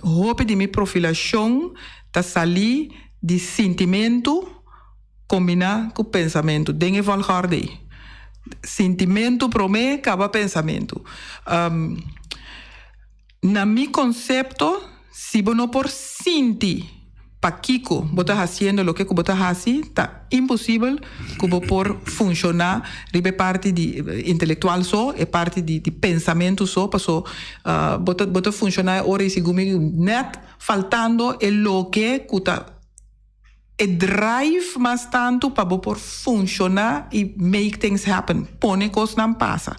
hopi di mi profilashon ta salí di sintimentu kombiná ku pensamentu den e volgorde ei. Sintimentu promé kaba pensamentu. Na mi konsepto, si bo no por sinti pakiko bo ta hasiendo loke ku bo ta hasi, ta imposibel ku bo por funshoná riba e parti di intelektual so, e parti di pensamentu so, paso bo ta bo ta funshoná e ora ei segun mi nèt faltando e loke ku ta e drive mas tantu pa bo por funshoná i make things happen, pone kosnan pasa.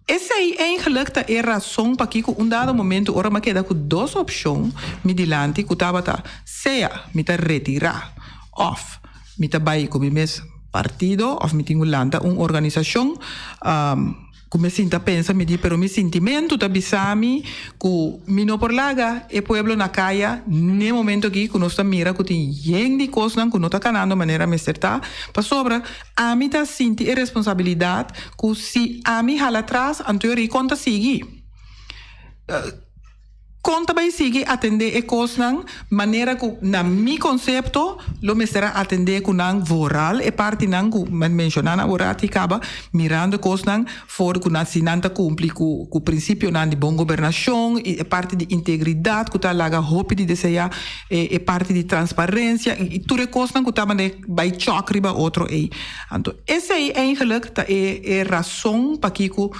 Esei eigenlijk ta e rason pakiko un dado momento ora mi a keda ku dos opshon mi dilanti ku tabata sea mi ta retirá òf mi ta bai ku mi mes partido òf mi tin ku lanta un organisashon ku mi a sinta pensa mi di pero mi sintimentu ta bisa mi ku mi no por laga e pueblo na kaya n'e momento aki ku nos ta mira ku tin yen di kosnan ku no ta kanando manera mester ta pasobra Ami ta sinti e responsabilidat ku si ami hala atras anto e rikon ta sigui. Kon ta bai sigui atendé e kosnan manera ku na mi konsepto lo mester a atendé ku nan vooral e partinan ku mi a menshoná na ora aki kaba mirando e kosnan for ku nan si nan ta kumpli ku ku prinsipionan di bon gobernashon i e parti di integridat ku ta laga hopi di deseá e e parti di transparensia i tur e kosnan ku ta mane bai chòk riba otro ei. Anto esei eigenlik ta e e rason pakiko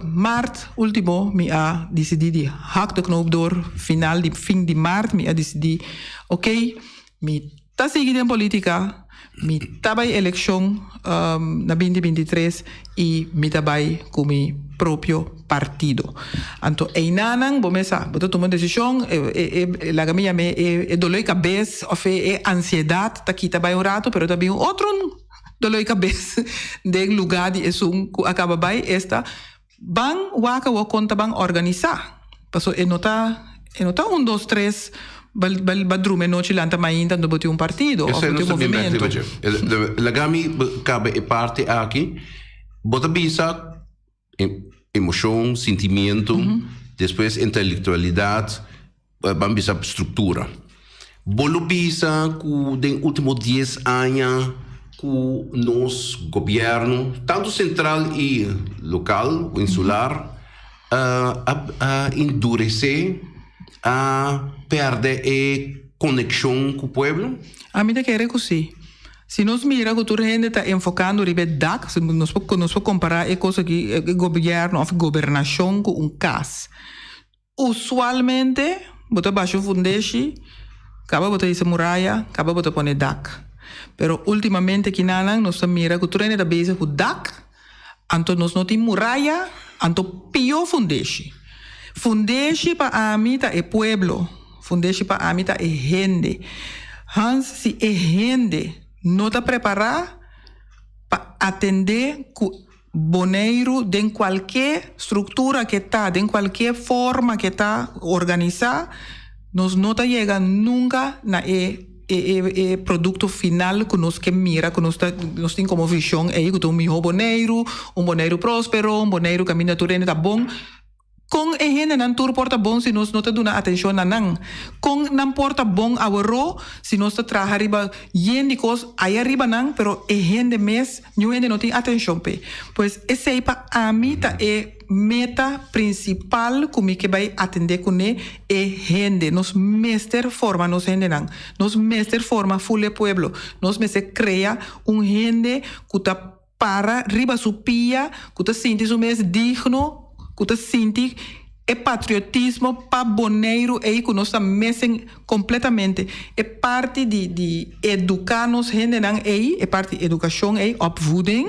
mart ultimo mi a disidí di hak de knoop door final di fin di mart mi a disidí oké mi ta sigui den politica mi ta bai elekshon na binti 23 i mi ta bai ku mi propio partido. Anto einanan bo mes sa, bo ta tuma un desishon, e laga mi yam'é e doló di kabes òf e ansiedat ta kita bai un ratu pero ta bin un otro doló di kabes den lugá di esun ku a kaba bai, esta ban wak awor kon ta ban organisá. Pasobra e no ta e no ta un dos tres ba ba drumi anochi lanta mainta anto bo tin un partido òf bo tin un movimento. Laga mi kaba e parti aki, bo ta bisa Emocion, sentimiento, despues intelectualidad, ban bisa structura. Bo lo bisa cu den ultimo dies aña cu nos gobierno, tanto central y local, insular, a endurece, a perde e conexion cu pueblo? Ami ta kere cu si. Si nos mira ku tur hende ta enfokando riba e dak, si nos por nos por kompará e kos aki, e gobièrnu òf gobernashon ku un kas. Usualmente bo ta basha un fundeshi, kaba bo ta hisa muraya, kaba bo ta pone dak. Pero últimamente kinanan nos ta mira ku tur hende ta bezig ku dak, anto nos no tin muraya, anto pió fundeshi. Fundeshi pa ami ta e pueblo, fundeshi pa ami ta e hende. Hans, si e hende no ta prepará pa atendé ku Boneiru den kualke struktura ke ta, den kualke forma ke ta organisá, nos no ta yega nunka na e e produkto final ku nos ke mira, ku nos ta nos tin komo vishon ei ku ta un mihó Boneiru, un Boneiru próspero, un Boneiru kaminda tur hende ta bon. Kon e hendenan tur por ta bon si nos no ta duna atenshon na nan? Kon nan por ta bon aworó si nos ta traha riba yen di kos aya riba nan, pero e hende mes, niun hende no tin atenshon p'e? Pues esei pa ami ta e meta prinsipal ku mi ke bai atendé kuné, e hende. Nos mester forma nos hendenan. Nos mester forma ful e pueblo. Nos mester krea un hende ku ta para riba su pia, ku ta sinti su mes digno, ku ta sinti e patriotismo pa Boneiru ei ku nos ta mesen kompletamente. E parti di di eduká nos hendenan ei, e parti di edukashon ei, opvoeding,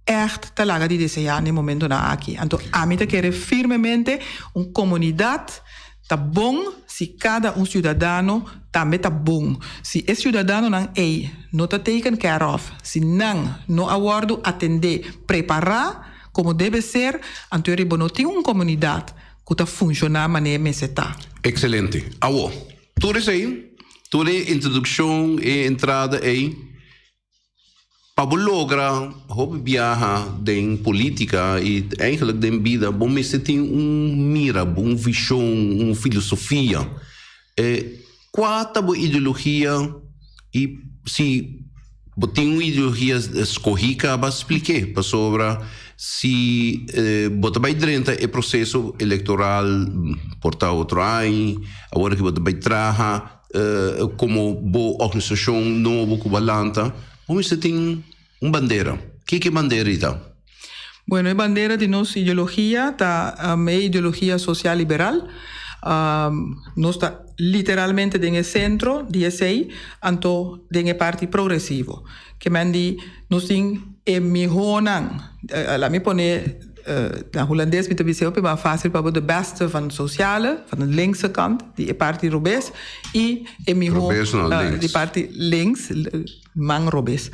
ègt ta laga di deseá na e momentonan aki. Anto ami ta kere firmemente un komunidat. Ta bon si kada un siudadano tambe ta bon. Si e siudadanonan ei no ta taken care of, si nan no a wòrdu atendé, prepará komo debe ser, anto e riba no tin un komunidat ku ta funshoná manera mester ta. Ekselente. Awo, tur esei, tur e introdukshon, e entrada ei, Pa bo logra hopi biaha den politica y eigenlijk den bida bo mester tin un mira, un vision, un filosofia. Cua ta bo ideologia y si bo tin un ideologia scogi caba spliké pasobra si bo ta bay drenta e proceso electoral por ta otro aña, awor ki bo ta bay traha. Komo bo organisashon nobo ku bo a lanta, bo mester tin un bandera. Kiko e bandera ei ta? Bueno, e bandera di nos ideologia ta e ideologia sosial liberal. Nos ta literalmente den e sentro di esei, anto den e parti progresivo. Ke men di nos tin e mihónan, laat mi pone Na hulandes mi ta bisa hopi mas fácil pa bo de beste van sociale, van de linkse kant, di e parti robes, i e mihó Robes no, links. di parti links, man robes.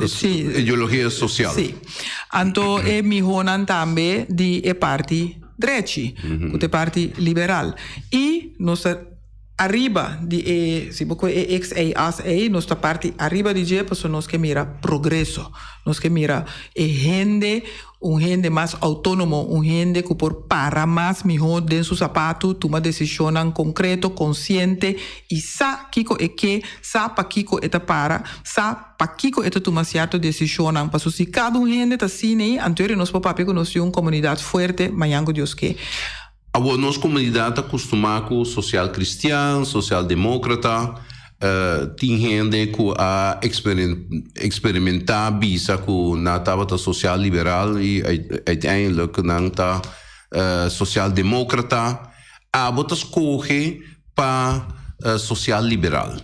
Sí. Ideologia social. Sí. Anto e mihónan tambe di e parti drechi, ku ta e parti liberal. I nos ta Ariba di e, si bo koe e x ei as ei, nos ta parti ariba di dje pasobra nos ke mira progreso. Nos ke mira e hende, un hende mas outónomo, un hende ku por para mas mihó den su sapatu, tuma desishonnan konkreto, konsiente i sa kiko e ke, sa pakiko e ta para, sa pakiko e ta tuma sierto desishonnan. Pasobra si kada un hende ta asina ei, anto nos por papia ku nos tin un komunidat fuerte mañan ku Dios ke. Awor nos komunidat ta kustumá ku sosial kristian, sosial demókrata. Tin hende ku a eksperimentá bisa ku nan tabata sosial liberal i uiteindelijk nan ta sosial demókrata. Abo ta skohe pa sosial liberal.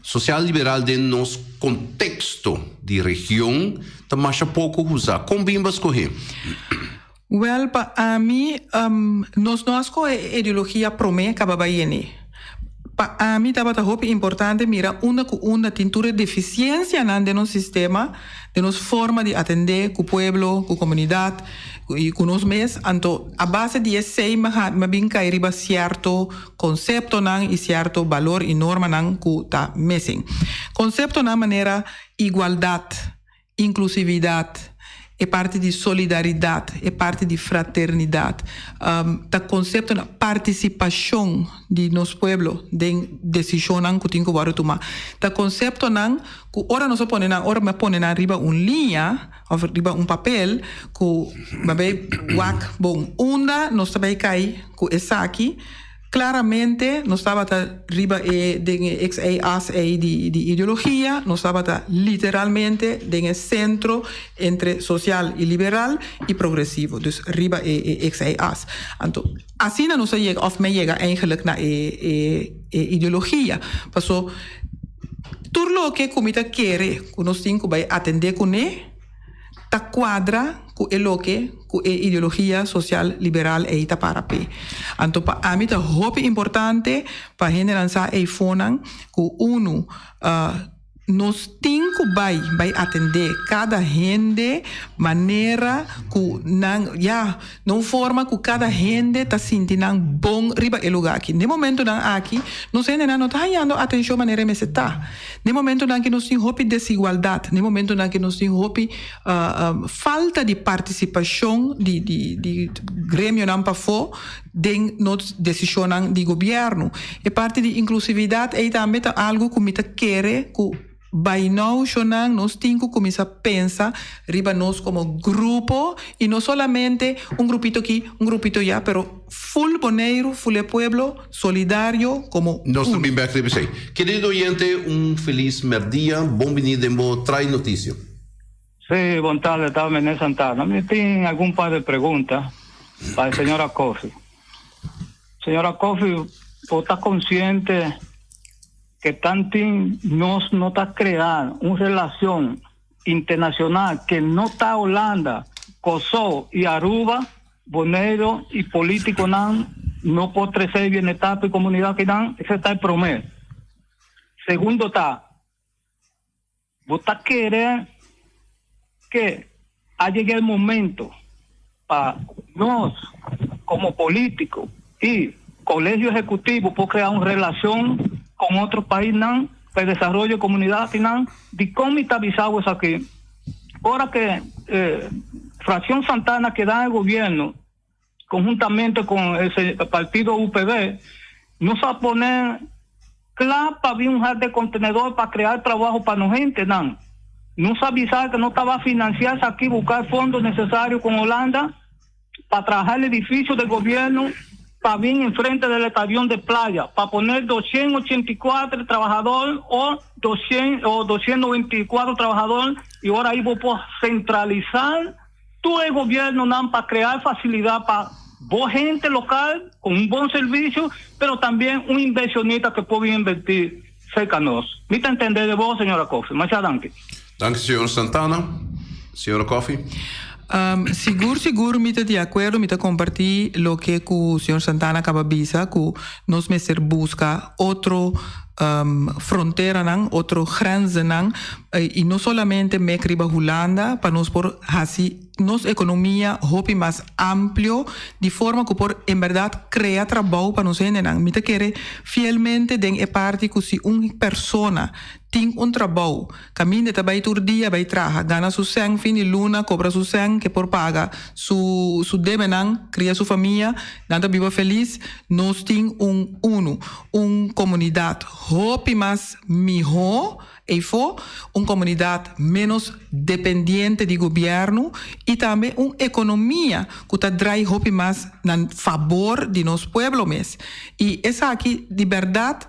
Sosial liberal den nos konteksto di region ta masha poko usá. Kon bin bo a skohé? Wèl, pa ami, nos no a skohe e ideologia promé kaba bai yene. Pa ami tabata hopi importante mira unda ku unda tin tur e defisiensianan den nos sistema, den nos forma di atendé ku pueblo, ku komunidat i ku nos mes. Anto a base di esei mi a bin kai riba sierto konseptonan i sierto balor i normanan ku ta missing. Konseptonan manera igualdat, Inklusividat, e parti di solidaridat, e parti di fraternidat, ta konseptonan, partisipashon di nos pueblo den desishonnan ku tin ku wòrdu tumá, ta konseptonan ku ora nos a pone nan, ora mi a pone nan riba un liña òf riba un papel ku mi a bai wak bon unda nos ta bai kai ku esaki. Claramente nos tabata riba e den e ex ei as ei di di ideologia, nos tabata literalmente den e centro entre social y liberal y progresivo, dus riba e e ex ei as. Anto asina nos a yega of mi a yega eigenlijk na e e e ideologia, paso tur loke cu mi ta kere cu nos tin cu bay atende cune, ta kuadra ku e loke ku e ideologia sosial liberal ei ta para p'e. Anto pa ami ta hopi importante pa hendenan sa eifonan ku unu nos tin ku bai bai atendé kada hende manera ku nan ya na un forma ku kada hende ta sinti nan bon riba e lugá aki. Den momentunan aki nos hendenan no ta hañando atenshon manera e mester ta. Den momentunan ke nos tin hopi desigualdat, den momentunan ke nos tin hopi falta di partisipashon di di di gremionan pafó den nos desishonnan di gobièrnu. E parti di inklusividat ei tambe ta algu ku mi ta kere ku bai nou shonnan nos tin ku kuminsá pensa riba nos komo grupo i no solamente un grupito aki, un grupito allá, pero Full Boneiru, full e pueblo, solidario como Nos ta uno. bin bek riba esei. Kerido oyente, un felis merdia. Bon bini den bo Trae Noticia. Sí, bon tarde, ta Mené Santana. Mi tin algun par de pregunta pa e señora Coffie. Señora Coffie, bo ta consciente ke tantin nos no ta crea un relacion internacional ke no ta Holanda, Kòrsou y Aruba, Boneiru y politiconan no por trese bienestar pa e komunidat akinan? Esei ta e promé. Segundo ta, bo ta kere ke a yega e momento pa nos komo polítiko i Kolegio Ehekutivo por krea un relashon kon otro paisnan pa e desaroyo di komunidat akinan? Dikon mi ta bisa bo esaki? Ora ke Frakshon Santana keda den gobièrnu, conjuntamente con e partido UPB, nos a pone cla pa bin un hak de contenedor pa crea trabajo pa nos hentenan. Nos a bisa que nos taba financia esaki, busca e fondo necesario con Holanda pa traha el edificio de gobierno pa bin enfrente del estadion de playa, pa poner 284 trabajador o 200 o 294 trabajador y ora ahí bo por centralizar Tur e gobiernonan pa crea e facilidad pa bo hente local con un bon servicio, pero tambien un inversionista que por bin inverti cerca nos. Mi ta entende de bo, señora Coffie. Masha danki. Danki, señor Santana. Señora Coffie. Sigur sigur mi ta di acuerdo, mi ta comparti loke cu señor Santana caba bisa, cu nos mester busca otro fronteranan, otro grenzennan y no solamente mek riba Hulanda pa nos por haci nos economia hopi mas amplio di forma cu por en berdad crea trabou pa nos hendenan. Mi ta kere fielmente den e parti cu si un persona tin un trabou caminda e ta bay tur dia bay traha, gana su cen fin di luna, cobra su cen ke por paga su su debenan, cria su famia, nan ta biba feliz, nos tin un uno, un comunidad hopi mas miho eyfo, un comunidad menos dependiente di gobierno y tambe un economia cu ta draai hopi mas na fabor di nos pueblo mes. Y esaki di berdad,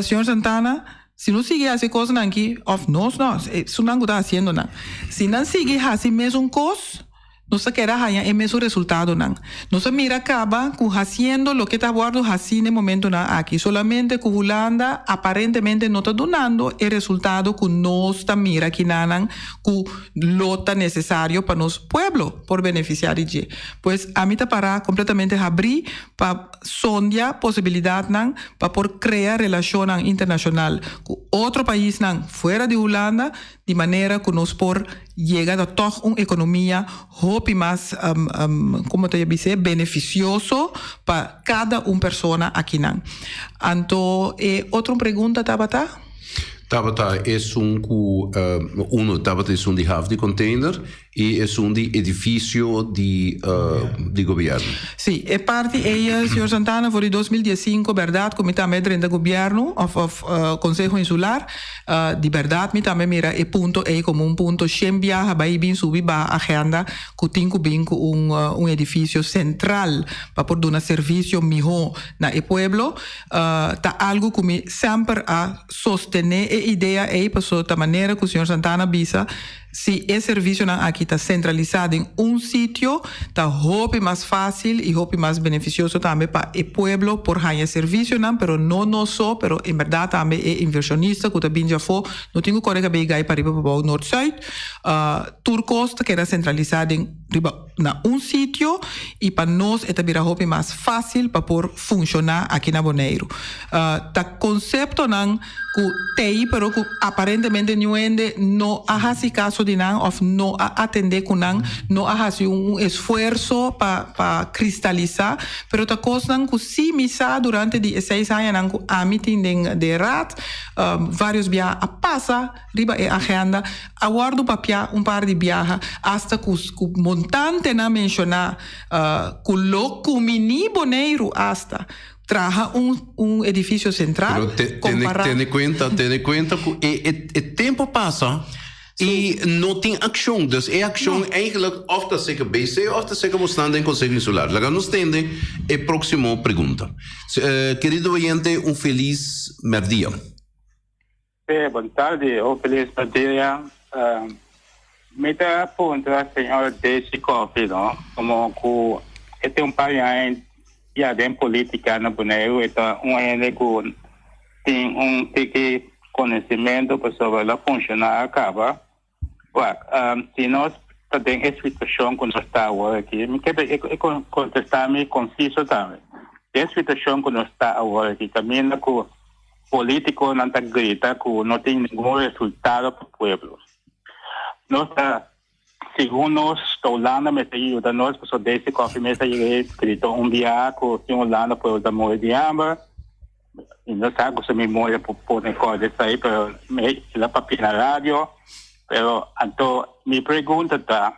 señor Santana, Si nos sigui hasi e kosnan aki, òf nos no, esunnan ku ta hasiendo nan, si nan sigui hasi mesun kos, nos ta keda haña e mesun resultadonan. Nos a mira kaba ku hasiendo loke ta wòrdu hasí na e momentunan aki, solamente ku Hulanda aparentemente no ta dunando e resultado ku nos ta mira kinanan ku lo ta nesesario pa nos pueblo por benefisiá di dje. Pues ami ta pará kompletamente habrí pa. Sondia posibilidatnan pa por krea relashonnan internashonal ku otro paisnan fuera di Hulanda di manera ku nos por yega na tòg un ekonomia hopi mas komo ta bis'é benefisioso pa kada un persona akinan. Anto e otro pregunta tabata? Tabata esun ku uno tabata esun di haf di container I esun di edifisio di di gobièrnu. Sí, e parti ei, señor Santana, for di 2015, bèrdat ku mi tambe a drenta gobièrnu òf òf Konseho Insular, di bèrdat mi tambe mira e punto ei komo un punto shen biaha bai bin subi baha agenda ku tin ku bin ku un un edifisio sentral pa por duna servisio mihó na e pueblo. Ta algu ku mi semper a sostené e idea ei, pasobra ta manera ku señor Santana bisa, Si e servisionan aki ta sentralisá den un sitio, ta hopi mas fásil i hopi mas benefisioso tambe pa e pueblo por haña servisionan, pero no nos so, pero en bèrdat tambe e invershonista ku ta bin djafó no tin ku kore kabei gai pariba pabou nort-sùit. Tur kos ta keda sentralisá den riba na un sitio i pa nos e ta bira hopi mas fásil pa por funshoná aki na Boneiru. Ta konseptonan ku t'ei pero ku aparentemente niun hende no a hasi kaso di nan òf no a atendé ku nan, no a hasi un esfuerso pa pa kristalisá, pero ta kosnan ku sí mi sa durante di e seis añanan ku ami tin den den raad, vários biaha a pasa riba e agenda, a wòrdu papiá un par di biaha asta ku ku montantenan menshoná ku lo kuminí Boneiru asta. Traha un un edificio central Pero te, tene, compara. tene cuenta, tene cuenta cu e, e, e tempo pasa y no tin accion. Dus e accion eigenlijk of ta seca BC of ta seca bosnan den Consejo Insular. Laga nos tende e proximo pregunta. Eh, querido oyente, un feliz merdia. Sí, bon tardi, un feliz dia. Uh, mi ta puntra señor Daisy Coffie, no? Como ku e tin un par di aña ya den política na Boneiru, e ta un hende ku tin un tiki conocimiento pasobra el a funciona a caba. Wak, um, si nos ta den e situacion ku nos ta awor aki, mi ke e, e contesta mi conciso tambe. Den situashon ku nos ta awor aki kaminda ku polítikonan ta grita ku no tin ningun resultado pa pueblo. Nos ta segun nos ta Hulanda mester yuda nos pasobra Daisy Coffie mes a yega e grita un biaha ku sin Hulanda pueblo ta muri di hamber. Mi no sa ku su memoria por pone kos esei pero el a papia na radio. Pero anto mi pregunta ta.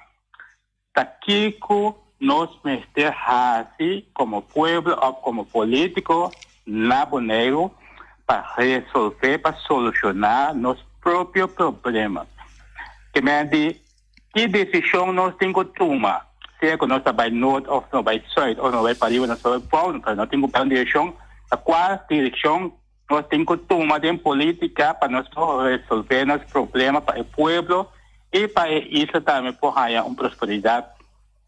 Ta kiko nos mester hasi komo pueblo òf komo polítiko na Boneiru pa resolvé, pa solushoná nos propio problema? Ke men di, ki desishon nos tin ku tuma, sea ku nos ta bai nort òf nos bai sùit òf nos bai pariba, nos bai pòu, pero nos tin ku bai un direkshon, ta kua direkshon nos tin ku tuma den polítika pa nos por resolvé nos problema pa e pueblo i pa e isla tambe por haña un prosperidat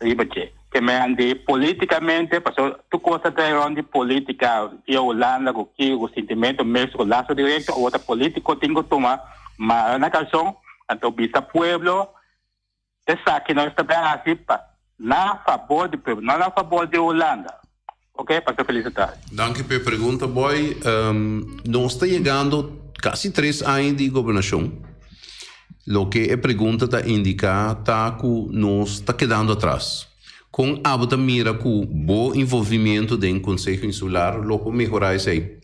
riba dje. Ke men di polítikamente, pasobra tur kos ta trae rònt di polítika, via Hulanda ku kiko ku sintimentu mes ku laso direkto, awor ta polítiko tin ku tuma mara na kalson, anto bisa pueblo Esaki nos ta bay haci pa na fabor di pueblo, no na fabor di Hulanda. Ok, pasa feliz tarde. Danki p'e pregunta Boy. Nos ta yegando casi tres aña di gobernacion. Loke e pregunta ta indica ta cu nos ta kedando atras. Con abo ta mira cu bo involvimiento den Conseho Insular lo por mehora esey?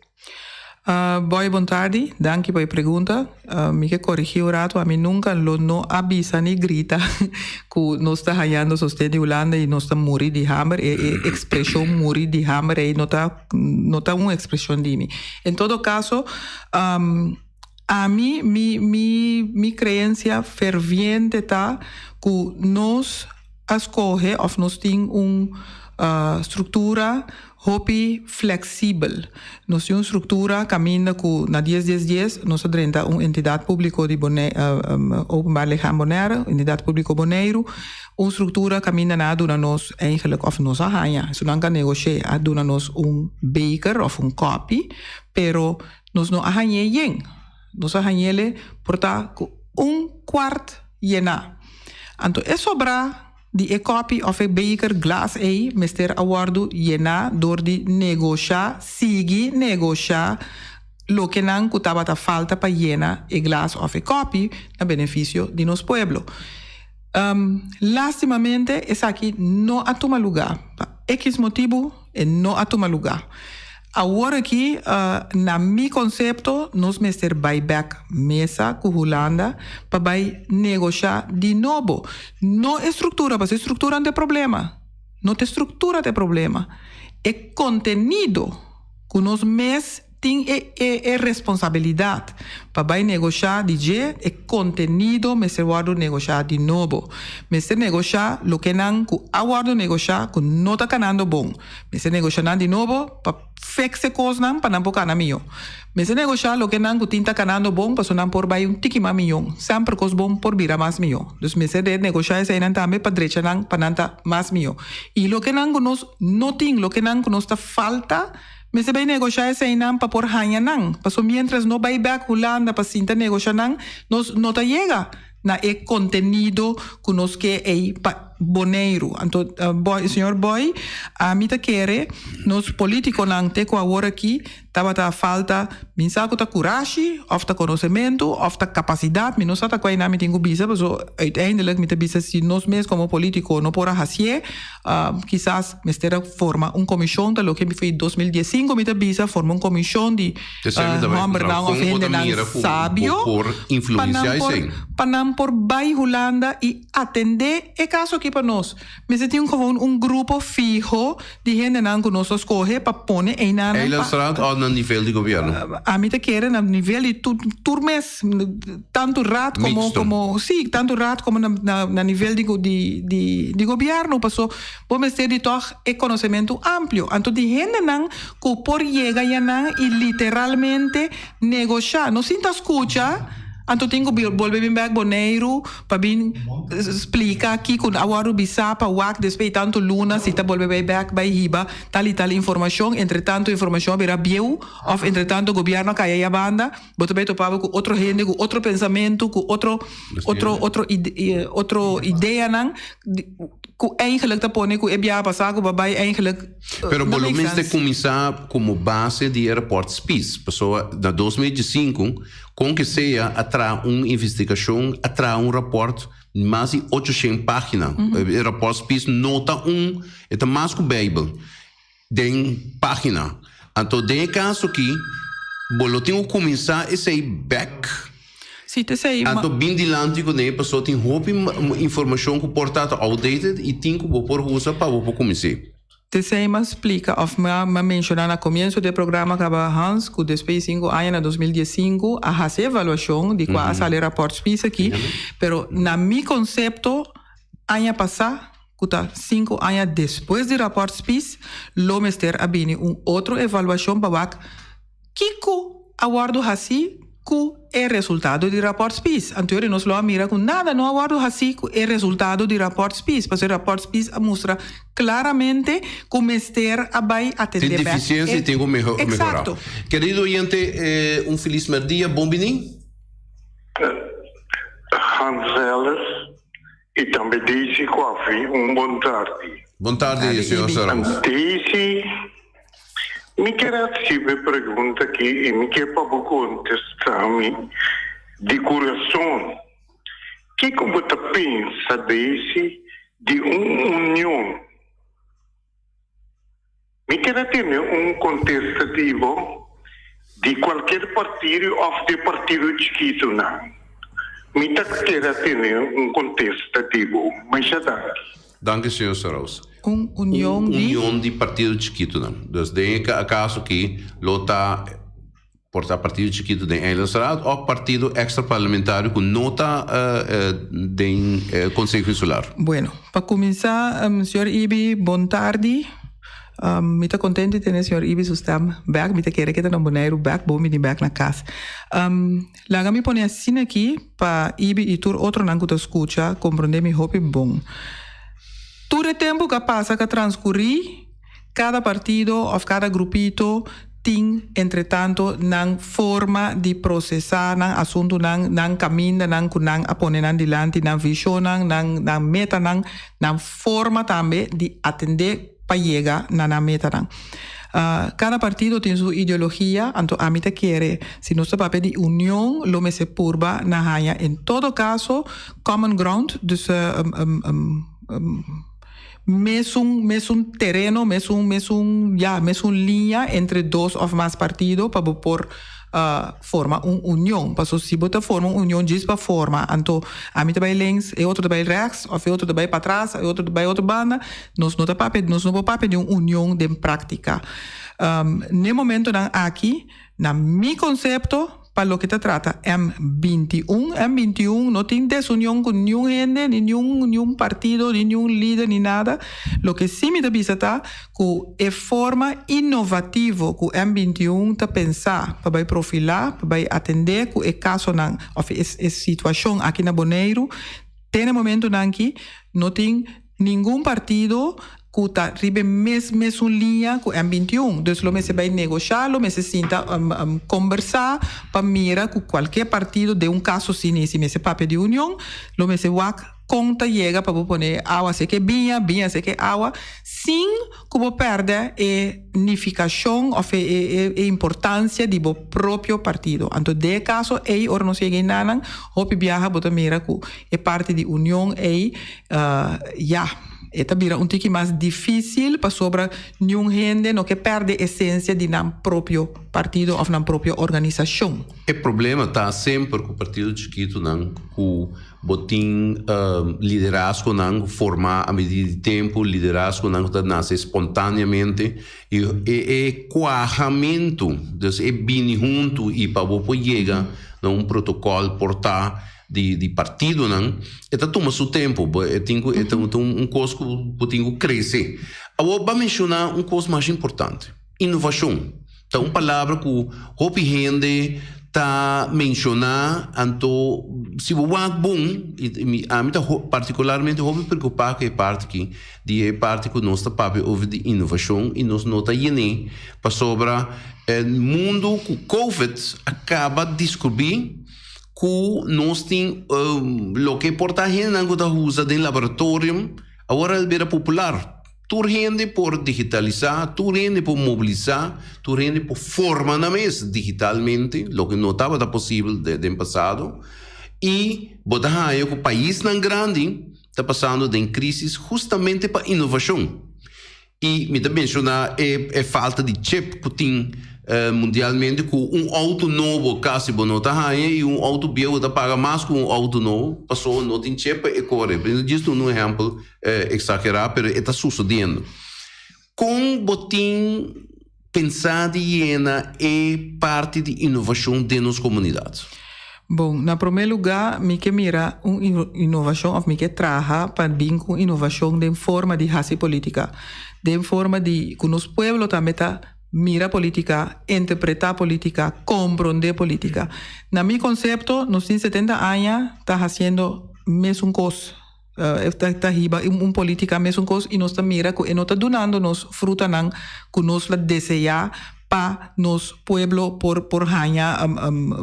Boy bon tardi, danki pa e pregunta. Mi ke korigí un ratu, ami nunka lo no a bisa ni grita ku nos ta hañando sosten di Hulanda i nos ta muri di hamber. E e ekspreshon muri di hamber ei no ta no ta un ekspreshon di mi. En todo kaso, ami mi mi mi kreensia ferviente ta ku nos a skohe òf nos tin un struktura Hopi flexibel. Nos tin un struktura kaminda ku na dies dies dies nos a drenta un entidat públiko di Bone Openbaar Lichaam Bonaire, Entidat Públiko Boneiru, un struktura kaminda nan a duna nos eigenlijk òf nos a haña, esun nan ka negosh'é, a duna nos un beker òf un kòpi, pero nos no a hañ'é yen. Nos a hañ'ele por ta ku un kuart yená. Anto e sobrá. Di e kòpi òf e beker glas ei mester a wòrdu yená dor di negoshá, sigui negoshá lokenan ku tabata falta pa yena e glas òf e kòpi na benefisio di nos pueblo. Lástimamente esaki no a tuma lugá. Pa ekis motibu e no a tuma lugá. Awor aki, na mi konsepto, nos mester bai bèk mesa ku Hulanda pa bai negoshá di nobo. No e struktura, pasobra e struktura no ta e problema. No ta e struktura ta e problema. E kontenido ku nos mes tin e e responsabilidat pa bai negoshá di dje, e kontenido mester wòrdu negoshá di nobo. Mester negoshá lokenan ku a wòrdu negoshá ku no ta kanando bon. Mester negosha nan di nobo pa fix e kosnan pa nan por kana mihó. Mester negosha loke nan ku tin ta kanando bon pasobra nan por bai un tiki mas mihó. Semper kos bon por bira mas mihó. Dus mester de negosha eseinan tambe pa drecha nan pa nan ta mas mihó. I loke nan ku nos no tin, loke nan ku nos ta falta, mester bai negosha eseinan pa por haña nan. Pasobra mientras no bai bek Hulanda pa sinta negosha nan, nos no ta yega na e kontenido ku nos ke ei pa Boneiru. Anto Boy, señor Boy, ami ta kere nos politikonan te ku awor aki tabata falta min sa ku ta kurashi òf ta konosementu òf ta kapasidat, mi no sa ta kua einan mi tin ku bisa paso uiteindelijk mi ta bisa si nos mes komo politiko no por a hasié kisas mester a forma un komishon ta loke mi foi 2015 mi ta bisa forma un komishon di Hòmbernan òf hendenan sabio pa nan por pa nan por bai Hulanda i atendé e kaso aki pa nos. Mester tin gewoon un grupo fiho di hendenan ku nos a skohe pa pone einanan pa. Eilandsraad òf na nivel di gobièrnu? Ami ta kere na nivel di tur tur mes, tantu raad komo Mixto. komo sí, tantu raad komo na na na nivel di di di gobièrnu paso bo mester di tòg e konosementu amplio. Anto di hendenan ku por yega yanan i literalmente negoshá. No sinta skucha, anto tin ku bolbe bin bèk Boneiru pa bin splika kiko a wòrdu bisá pa wak despues di tantu luna si ta bolbe bai bèk bai hiba tal i tal informashon. Entre tantu informashon a bira bieu òf entre tantu gobièrnu a kaya ya banda, bo ta bai topa bo ku otro hende ku otro pensamentu, ku otro otro otro otro ideanan. Ku eigenlijk ta pone ku e biaha pasá ku bo a bai eigenlijk Pero no bo lo make mester sense. kuminsá komo base di e rapòrt Spies. Pasobra na 2015, kon ke sea a traha un investigashon, a traha un rapòrt mas di 800 página. E rapòrt Spies no ta un, e ta mas ku Beibel den página. Anto den e kaso aki bo lo tin ku kuminsá esei bèk. Si ta esei, ma. Anto bin dilanti kuné pasobra tin hopi informashon ku por ta ta outdated i tin ku bo por usa pa bo por kumins'é. T'esei m'a splika òf m'a m'a menshoná na komienso di e programa kaba Hans ku despues di sinku aña na 2015 a hasi evaluashon di kua a sali e rapòrt Spies aki, pero na mi konsepto aña pasá ku ta sinku aña despues di rapòrt Spies lo mester a bini un otro evaluashon pa wak Kiko a wòrdu hasí ku e resultado di rapòrt Spies? Anterior nos lo a mira ku nada no a wòrdu hasí ku e resultado di rapòrt Spies, pasobra e rapòrt Spies a mustra klaramente ku mester a bai atendé Tin bèk defisiensia e i tin ku mehorá. Eksakto. Kerido oyente, un felis mèrdia, bon biní. Hans Ellis i tambe Daisy Coffie, un bon tardi. Bon tardi, señor Soros. Daisy, Mi kier haci bo e pregunta aki y mi kier pa bo contesta mi di curason. Kico bo ta pensa, Daisy, di un union? Mi kier a tene un contesta di bo di cualkier partido of di partido chikitonan. Mi ta kier a tene un contesta di bo. Masha danki. Danki señor Saraus. Un union di. Un union di partido chikitonan. Dus den e caso aki lo ta por ta partido chikito den Eilandsraad of partido extra parlamentario cu no ta den Conseho Insular. Bueno, pa cuminsa señor Ibi bon tardi. Mi ta contento di tene señor Ibi su stem bek. Mi ta kere ke ta na Boneiru bek, bon bini bek na cas. Laga mi pone asina aki pa Ibi i tur otronan ku ta skucha komprondé mi hopi bon. Tur e tempu ku a pasa ku a transkurí, kada partido òf kada grupito tin entretanto nan forma di prosesá nan asuntunan, nan kamindanan ku nan a pone nan dilanti, nan vishonnan, nan nan metanan, nan forma tambe di atendé pa yega na nan metanan. Kada partido tin su ideologia, anto ami ta kere si nos ta papia di union lo mester purba na haña en todo caso common ground, dus mesun mesun tereno, mesun mesun ya mesun liña entre dos of mas partido pa bo por forma un union. Paso si bo ta forma un union djis pa forma, anto ami ta bai links, e otro ta bai rechts, of e otro ta bai patras, e otro ta bai otro banda, nos no ta papia, nos no por papia di un union den práktika. N'e momentonan aki, na mi konsepto, pa loke ta trata M 21, M 21 no tin desunion ku niun hende, ni niun niun partido, ni niun lider, ni nada. Loke si mi ta bisa ta ku e forma inovativo ku M 21 ta pensá pa bai profilá, pa bai atendé ku e kasonan òf e e situashon aki na Boneiru, te na e momentunan aki no tin ningun partido ku ta riba e mes mesun liña ku M 21. Dus lo mester bai negoshá, lo mester sinta kombersá pa mira ku kualke partido den un kaso asina si mester papia di union, lo mester wak Kon ta yega pa bo pone awa seke biña, biña seke awa, sin ku bo pèrdè e nifikashon òf e e importansia di bo propio partido. Anto den e kaso ei ora nos yega einanan, hopi biaha bo ta mira ku e parti di union ei ya, e ta bira un tiki mas difísil pasobra niun hende no ke pèrdè esensia di nan propio partido òf nan propio organisashon. E problema ta semper ku partido chikitunan ku Bo tin liderazgonan formá a medida di tempu, liderazgonan ku ta nase spontaneamente i e e kuahamentu, dus e bini huntu i pa bo por yega na un protokòl por ta di di partidonan, e ta tuma su tempu. Bo e tin ku e ta un kos ku bo tin ku krese. Awor bo a menshoná un kos masha importante, inovashon. Ta un palabra ku hopi hende ta menshoná, anto si bo wak bon, i mi ami ta partikularmente hopi preokupá ku e parti aki, di e parti ku nos ta papia over di inovashon i nos no ta yen'é, pasobra e mundu ku covid a kaba diskubrí ku nos tin loke por ta hendenan ku ta usa den laboratorium. Awor el bira popular. Tur hende por digitalisá, tur hende por mobilisá, tur hende por forma nan mes digitalmente, loke no tabata posibel den pasado. I bo ta haña ku paisnan grandi ta pasando den krísis hustamente pa inovashon. I mi ta menshoná e falta di chip ku tin mundialmente ku un outo nobo kasi bo no ta haña i un outo bieu bo ta paga mas ku un outo nobo pasobra no tin chip pa e kore. Mi ta djis duna un ehèmpel eksagerá pero e ta susediendo. Kon bo tin pensá di yena e parti di inovashon den nos komunidat? Bon, na promé lugá mi ke mira un inovashon òf mi ke traha pa bin ku un inovashon den forma di hasi polítika, den forma di ku nos pueblo tambe ta mira polítika, interpretá polítika, komprondé polítika. Na mi konsepto nos tin 70 aña ta hasiendo mesun kos. Ta hiba un politica mesun cos y nos ta mira cu e no ta dunando nos frutanan cu nos la desea pa nos pueblo por por haña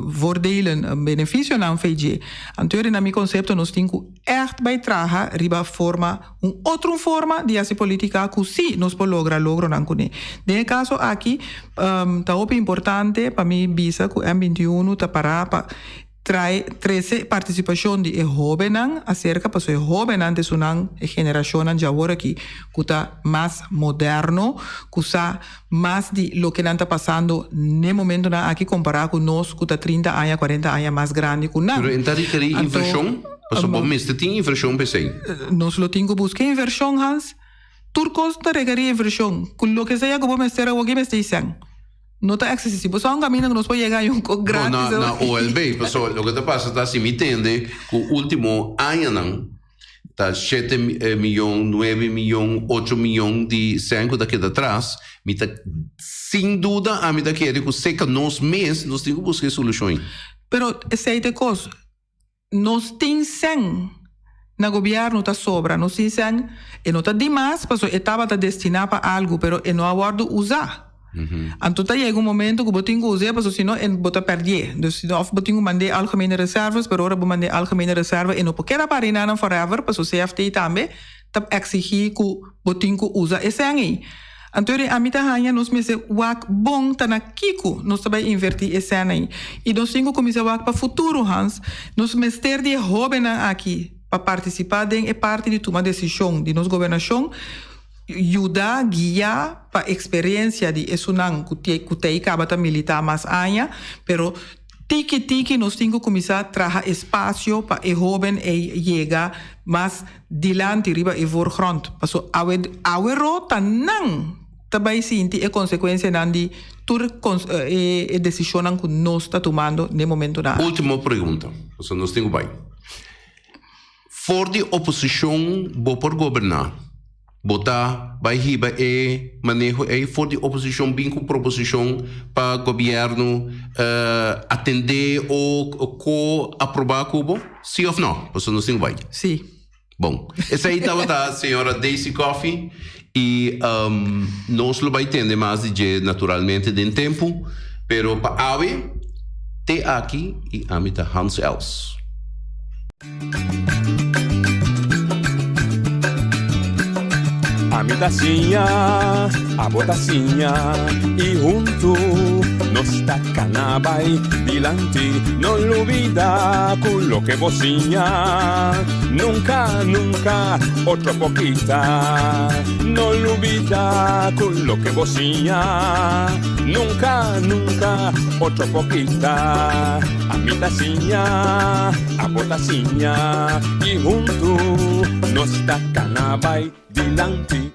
voordelen, beneficionan fei dje. Anto na mi concepto nos tin cu echt bay traha riba forma un otro forma di haci politica cu si nos por logra logronan cune. Den e caso aki ta hopi importante pa mi bisa cu M 21 ta para pa Trae, trese partisipashon di e hóbennan aserka pasobra e hóbennan ta esunnan, e generashonnan djawor aki ku ta mas moderno, ku sa mas di loke nan ta pasando n'e momentonan aki kompará ku nos ku ta 30 aña, 40 aña mas grandi ku nan. Pero e ta rekerí invershon? Pasobra bo mester tin invershon p'esei. Nos lo tin ku buska invershon, Hans. Tur kos ta rekerí invershon. Ku loke sea ku bo mester awoki mester isèn. No ta accesi. Bo sa un caminda cu nos por yega un co gratis. No, na, na OLB. Paso loke ta pasa ta si mi tende cu ultimo añanan ta shete miyon, nuebe miyon, ocho miyon di cen cu ta keda atras. Mi ta sin duda ami ta kere cu seca nos mes nos tin cu busca e solucion ei. Pero esey ta e cos. Nos tin sèn na gobièrnu ta sobra, nos tin sèn, e no ta dimas pasobra e tabata destiná pa algu pero e no a wòrdu usá. Anto ta yega un momento ku bo tin ku us'é pasobra si no e bo ta pèrdié. Dus si no òf bo tin ku mand'é algemene reserves pero ora bo mand'é algemene reserve e no por keda para enanan forever pasobra CFT tambe ta eksigí ku bo tin ku usa e sèn ei. Anto eri ami ta haña nos mester wak bon ta na kiko nos ta bai invertí e sèn ei. I nos tin ku kuminsá wak pa futuro, Hans. Nos mester di e hóbennan aki pa partisipá den e parti di tuma desishon di nos gobernashon, yuda guiá pa eksperensia di esunnan ku ku tei kaba ta militá mas aña, pero Tiki tiki nos tin ku kuminsá traha espasio pa e hóben ei yega mas dilanti riba e voorgrond. Paso awe awero ta nan ta bai sinti e konsekuensianan di tur e desishonnan ku nos ta tumando n'e momentunan aki. Ultimo pregunta, paso nos tin ku bai. For di oposishon bo por goberná? Bo ta bai hiba e maneho ei for di oposishon bin ku proposishon pa gobièrnu atendé o ko aprobá ku bo? Sí òf nò? Pasobra nos tin ku bai. Sí. Bon, esei tabata señora Daisy Coffie i nos lo bai tende mas di dje naturalmente den tempu, pero pa awe te aki i ami ta Hans Els. Ami ta siña, abo ta siña y huntu nos ta cana bay dilanti. No lubida cu loke bo siña nunca, nunca otro por kita. No lubida cu loke bo siña nunca, nunca otro por kita. Ami ta siña, abo ta siña y huntu nos ta cana bay dilanti.